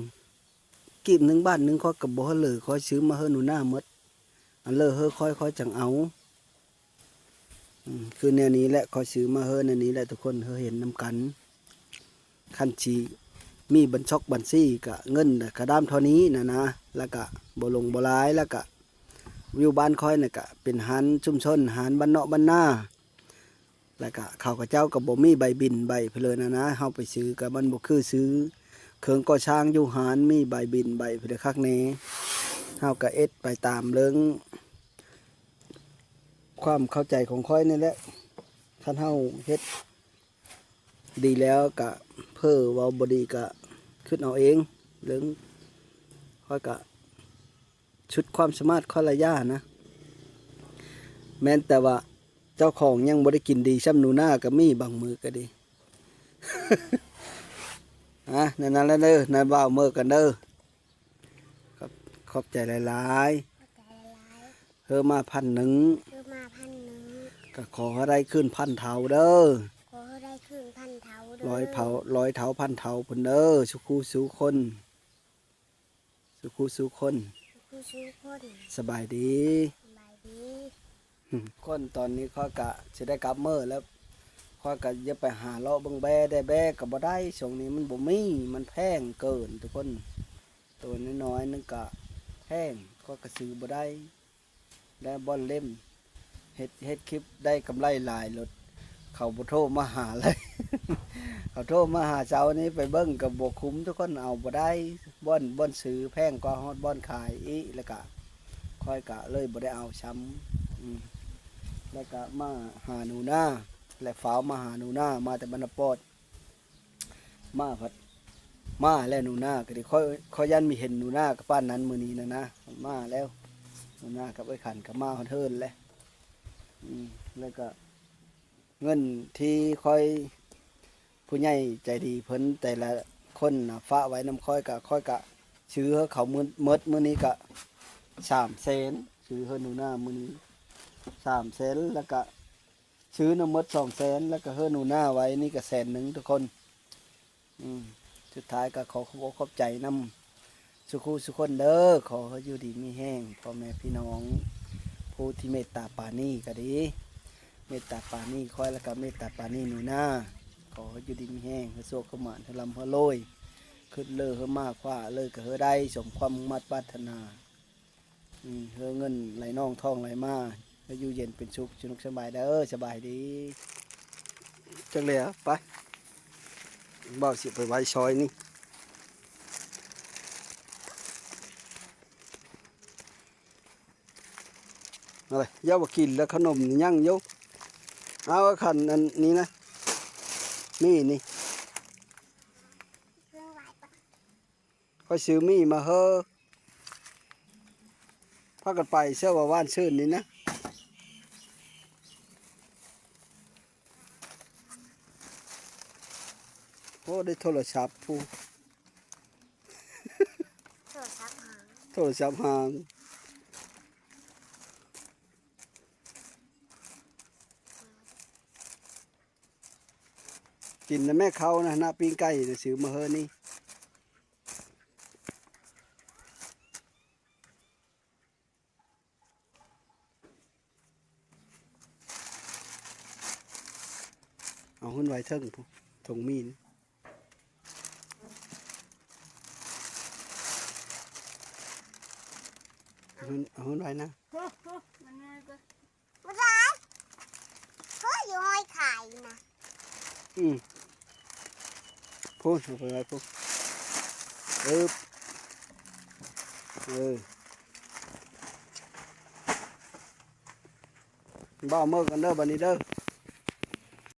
ກີບໜຶ່ງບາດໜຶ່ງຂ້ອຍກະບໍ່ເຫຼືອ ຂ້ອຍຊື້ມາໃຫ້ໜູນາໝົດ ອັນເຫຼືອໃຫ້ຂ້ອຍ ຂ້ອຍຈັ່ງເອົາ. ອືມ ຄືແນວນີ້ແຫຼະ ຂ້ອຍຊື້ມາເຮີ້ ແນວນີ້ແຫຼະທຸກຄົນ ເຮີ້ເຫັນນຳກັນ. ຄັນຊິມີບັນຊອກບັນຊີກະເງິນກະດ້າມເທົ່ານີ້ນະນະ ແລ້ວກະບໍ່ຫຼົງບໍ່ຫຼາຍ ແລ້ວກະຢູ່ບ້ານຂ້ອຍນະກະເປັນຮ້ານຊຸມຊົນ ຮ້ານບ້ານນອກບ້ານນາ ແລ້ວກະເຂົາເຈົ້າກະບໍ່ມີໃບບິນໃບເພິ່ນເລີຍນະນະ ເຮົາໄປຊື້ກະມັນບໍ່ຄືຊື້ເຄື່ອງກໍ່ສ້າງຢູ່ຮ້ານ ມີໃບບິນໃບເພິ່ນເລີຍຄັກແນ່. ເຮົາກະເຮັດໄປຕາມເລື່ອງ ຄວາມເຂົ້າໃຈຂອງຂ້ອຍນີ້ແຫຼະ ຄັນເຮົາເຮັດດີແລ້ວກະເຜີເວົ້າບໍ່ດີກະຄິດເອົາເອງ ເລື່ອງຂ້ອຍກະສຸດຄວາມສາມາດຂ້ອຍລະຢ່ານະ ແມ່ນແຕ່ວ່າເຈົ້າຂອງຍັງບໍ່ໄດ້ກິນດີຊ່ຳໜູນາກະມີ ບາງມື້ກະດີ. ອາ ແນວນັ້ນແຫຼະເດີ ນາຍບ່າວເມີກັນເດີ. ຂອບ ຂອບໃຈຫຼາຍໆ ຂອບໃຈຫຼາຍໆ ເຮີ້ມາພັນໜຶ່ງ ເຮີ້ມາພັນໜຶ່ງ ກະຂໍໃຫ້ໄດ້ຄືນພັນເທົ່າເດີ ຂໍໃຫ້ໄດ້ຄືນພັນເທົ່າເດີ ຮ້ອຍເທົ່າ ຮ້ອຍເທົ່າພັນເທົ່າພຸ້ນເດີ ສູ່ຄູ່ສູ່ຄົນ ສູ່ຄູ່ສູ່ຄົນ ສູ່ຄູ່ສູ່ຄົນ. ສະບາຍດີ ສະບາຍດີ. ຄົນຕອນນີ້ຂ້ອຍກະຊິໄດ້ກັບເມືອແລ້ວ ຂ້ອຍກະຢາກໄປຫາເລາະເບິ່ງແບ້ ໄດ້ແບ້ກະບໍ່ໄດ້ ຊ່ວງນີ້ມັນບໍ່ມີ ມັນແພງເກີນທຸກຄົນ ໂຕນ້ອຍໆໜຶ່ງກະແພງ ຂ້ອຍກະຊື້ບໍ່ໄດ້ ແລ້ວບ່ອນເຫຼັ້ມ ເຮັດ ເຮັດຄລິບໄດ້ກຳໄລຫຼາຍໂລດ ເຂົາບໍ່ໂທມາຫາເລີຍ ເຂົາໂທມາຫາເຊົ້ານີ້ ໄປເບິ່ງກະບໍ່ຄຸ້ມທຸກຄົນ ເອົາບໍ່ໄດ້ ບ່ອນ ບ່ອນຊື້ແພງກວ່າຮອດບ່ອນຂາຍອີກ ແລ້ວກະ ຂ້ອຍກະເລີຍບໍ່ໄດ້ເອົາຊ້ຳ ອືມ ແລ້ວກະມາຫາໜູນາ ແລະ ຟ້າວມາຫາໜູນາ ມາແຕ່ບ້ານນາປອດ ມາພັດ ມາແລ້ວໜູນາກະດີ ຂ້ອຍ ຂ້ອຍຢ້ານມີເຫັນໜູນາກະປານນັ້ນມື້ນີ້ນະນະ ມາແລ້ວ ໜູນາກັບເອື້ອຍຂັນກະມາຮອດເຮືອນແລ້ວ ອືມ ແລ້ວກະ ເງິນທີ່ຂ້ອຍ ຜູ້ໃຫຍ່ໃຈດີເພິ່ນແຕ່ລະຄົນນະຝາກໄວ້ນຳຂ້ອຍ ກະຂ້ອຍກະຊື້ໃຫ້ເຂົາໝົດ ໝົດມື້ນີ້ກະສາມແສນ ຊື້ໃຫ້ໜູນາມື້ນີ້ສາມແສນ ແລ້ວກະຊື້ນຳໝົດສອງແສນ ແລ້ວກະໃຫ້ໜູນາໄວ້ນີ້ກະແສນໜຶ່ງທຸກຄົນ. ອືມ ສຸດທ້າຍກໍຂໍຂອບອົກຂອບໃຈນຳສູ່ຄູ່ສູ່ຄົນເດີ ຂໍໃຫ້ຢູ່ດີມີແຮງ ພໍ່ແມ່ພີ່ນ້ອງ ຜູ້ທີ່ເມດຕາປານີກໍດີ ເມດຕາປານີຂ້ອຍ ແລ້ວກໍເມດຕາປານີໜູນາ ຂໍໃຫ້ຢູ່ດີມີແຮງ ໃຫ້ໂຊກໃຫ້ໝານ ໃຫ້ລ່ຳໃຫ້ລວຍ ຄຶດເລີໃຫ້ມາ ຄວ້າເລີກໍໃຫ້ໄດ້ ສົມຄວາມມຸ່ງມາດປາດຖະໜາ. ອືມ ໃຫ້ເງິນໄຫຼນອງທອງໄຫຼມາ ໃຫ້ຢູ່ເຢັນເປັນສຸກ ສະໜຸກສະບາຍເດີ ສະບາຍດີ. ຈັກແລ້ວ ໄປ ບ່າວຊິໄປໄວ້ຊອຍນີ້ ເອົາເລີຍ ຢ່າວ່າກິນແລ້ວ ຂະໜົມນີ້ຍັງຢູ່ ເອົາ ຄັນອັນນີ້ນະ ມີນີ້ ຂ້ອຍຊື້ໝີ່ມາເຮີ້ ພາກັນໄປເຊື່ອວ່າຫວານຊື່ນນີ້ນະ. ໂອ້ ໄດ້ໂທລະສັບຜູ້ ໂທລະສັບຫາງ ໂທລະສັບຫາງ. ກິນນະແມ່ເຂົ້ານະ ນະ ປີ້ງໄກ່ນະ ຊື້ມາເຮີນີ້. ເອົາຫຸ້ນໄວ້ເທິງພຸ້ນ ຖົງໝີນ ເອົາຫຸ້ນ ເອົາຫຸ້ນໄວ້ນະ. ມັນນ້ອຍກວ່າ ບໍ່ໄດ້ ເຮີ້ຍ ຢູ່ຫ້ອຍຂາຍນະ. ອືມ ພຸ້ນ ເອົາໄປໄວ້ພຸ້ນ. ເອີບ ເອີ ບ່າວເມີກັນເດີ ບັດນີ້ເດີ.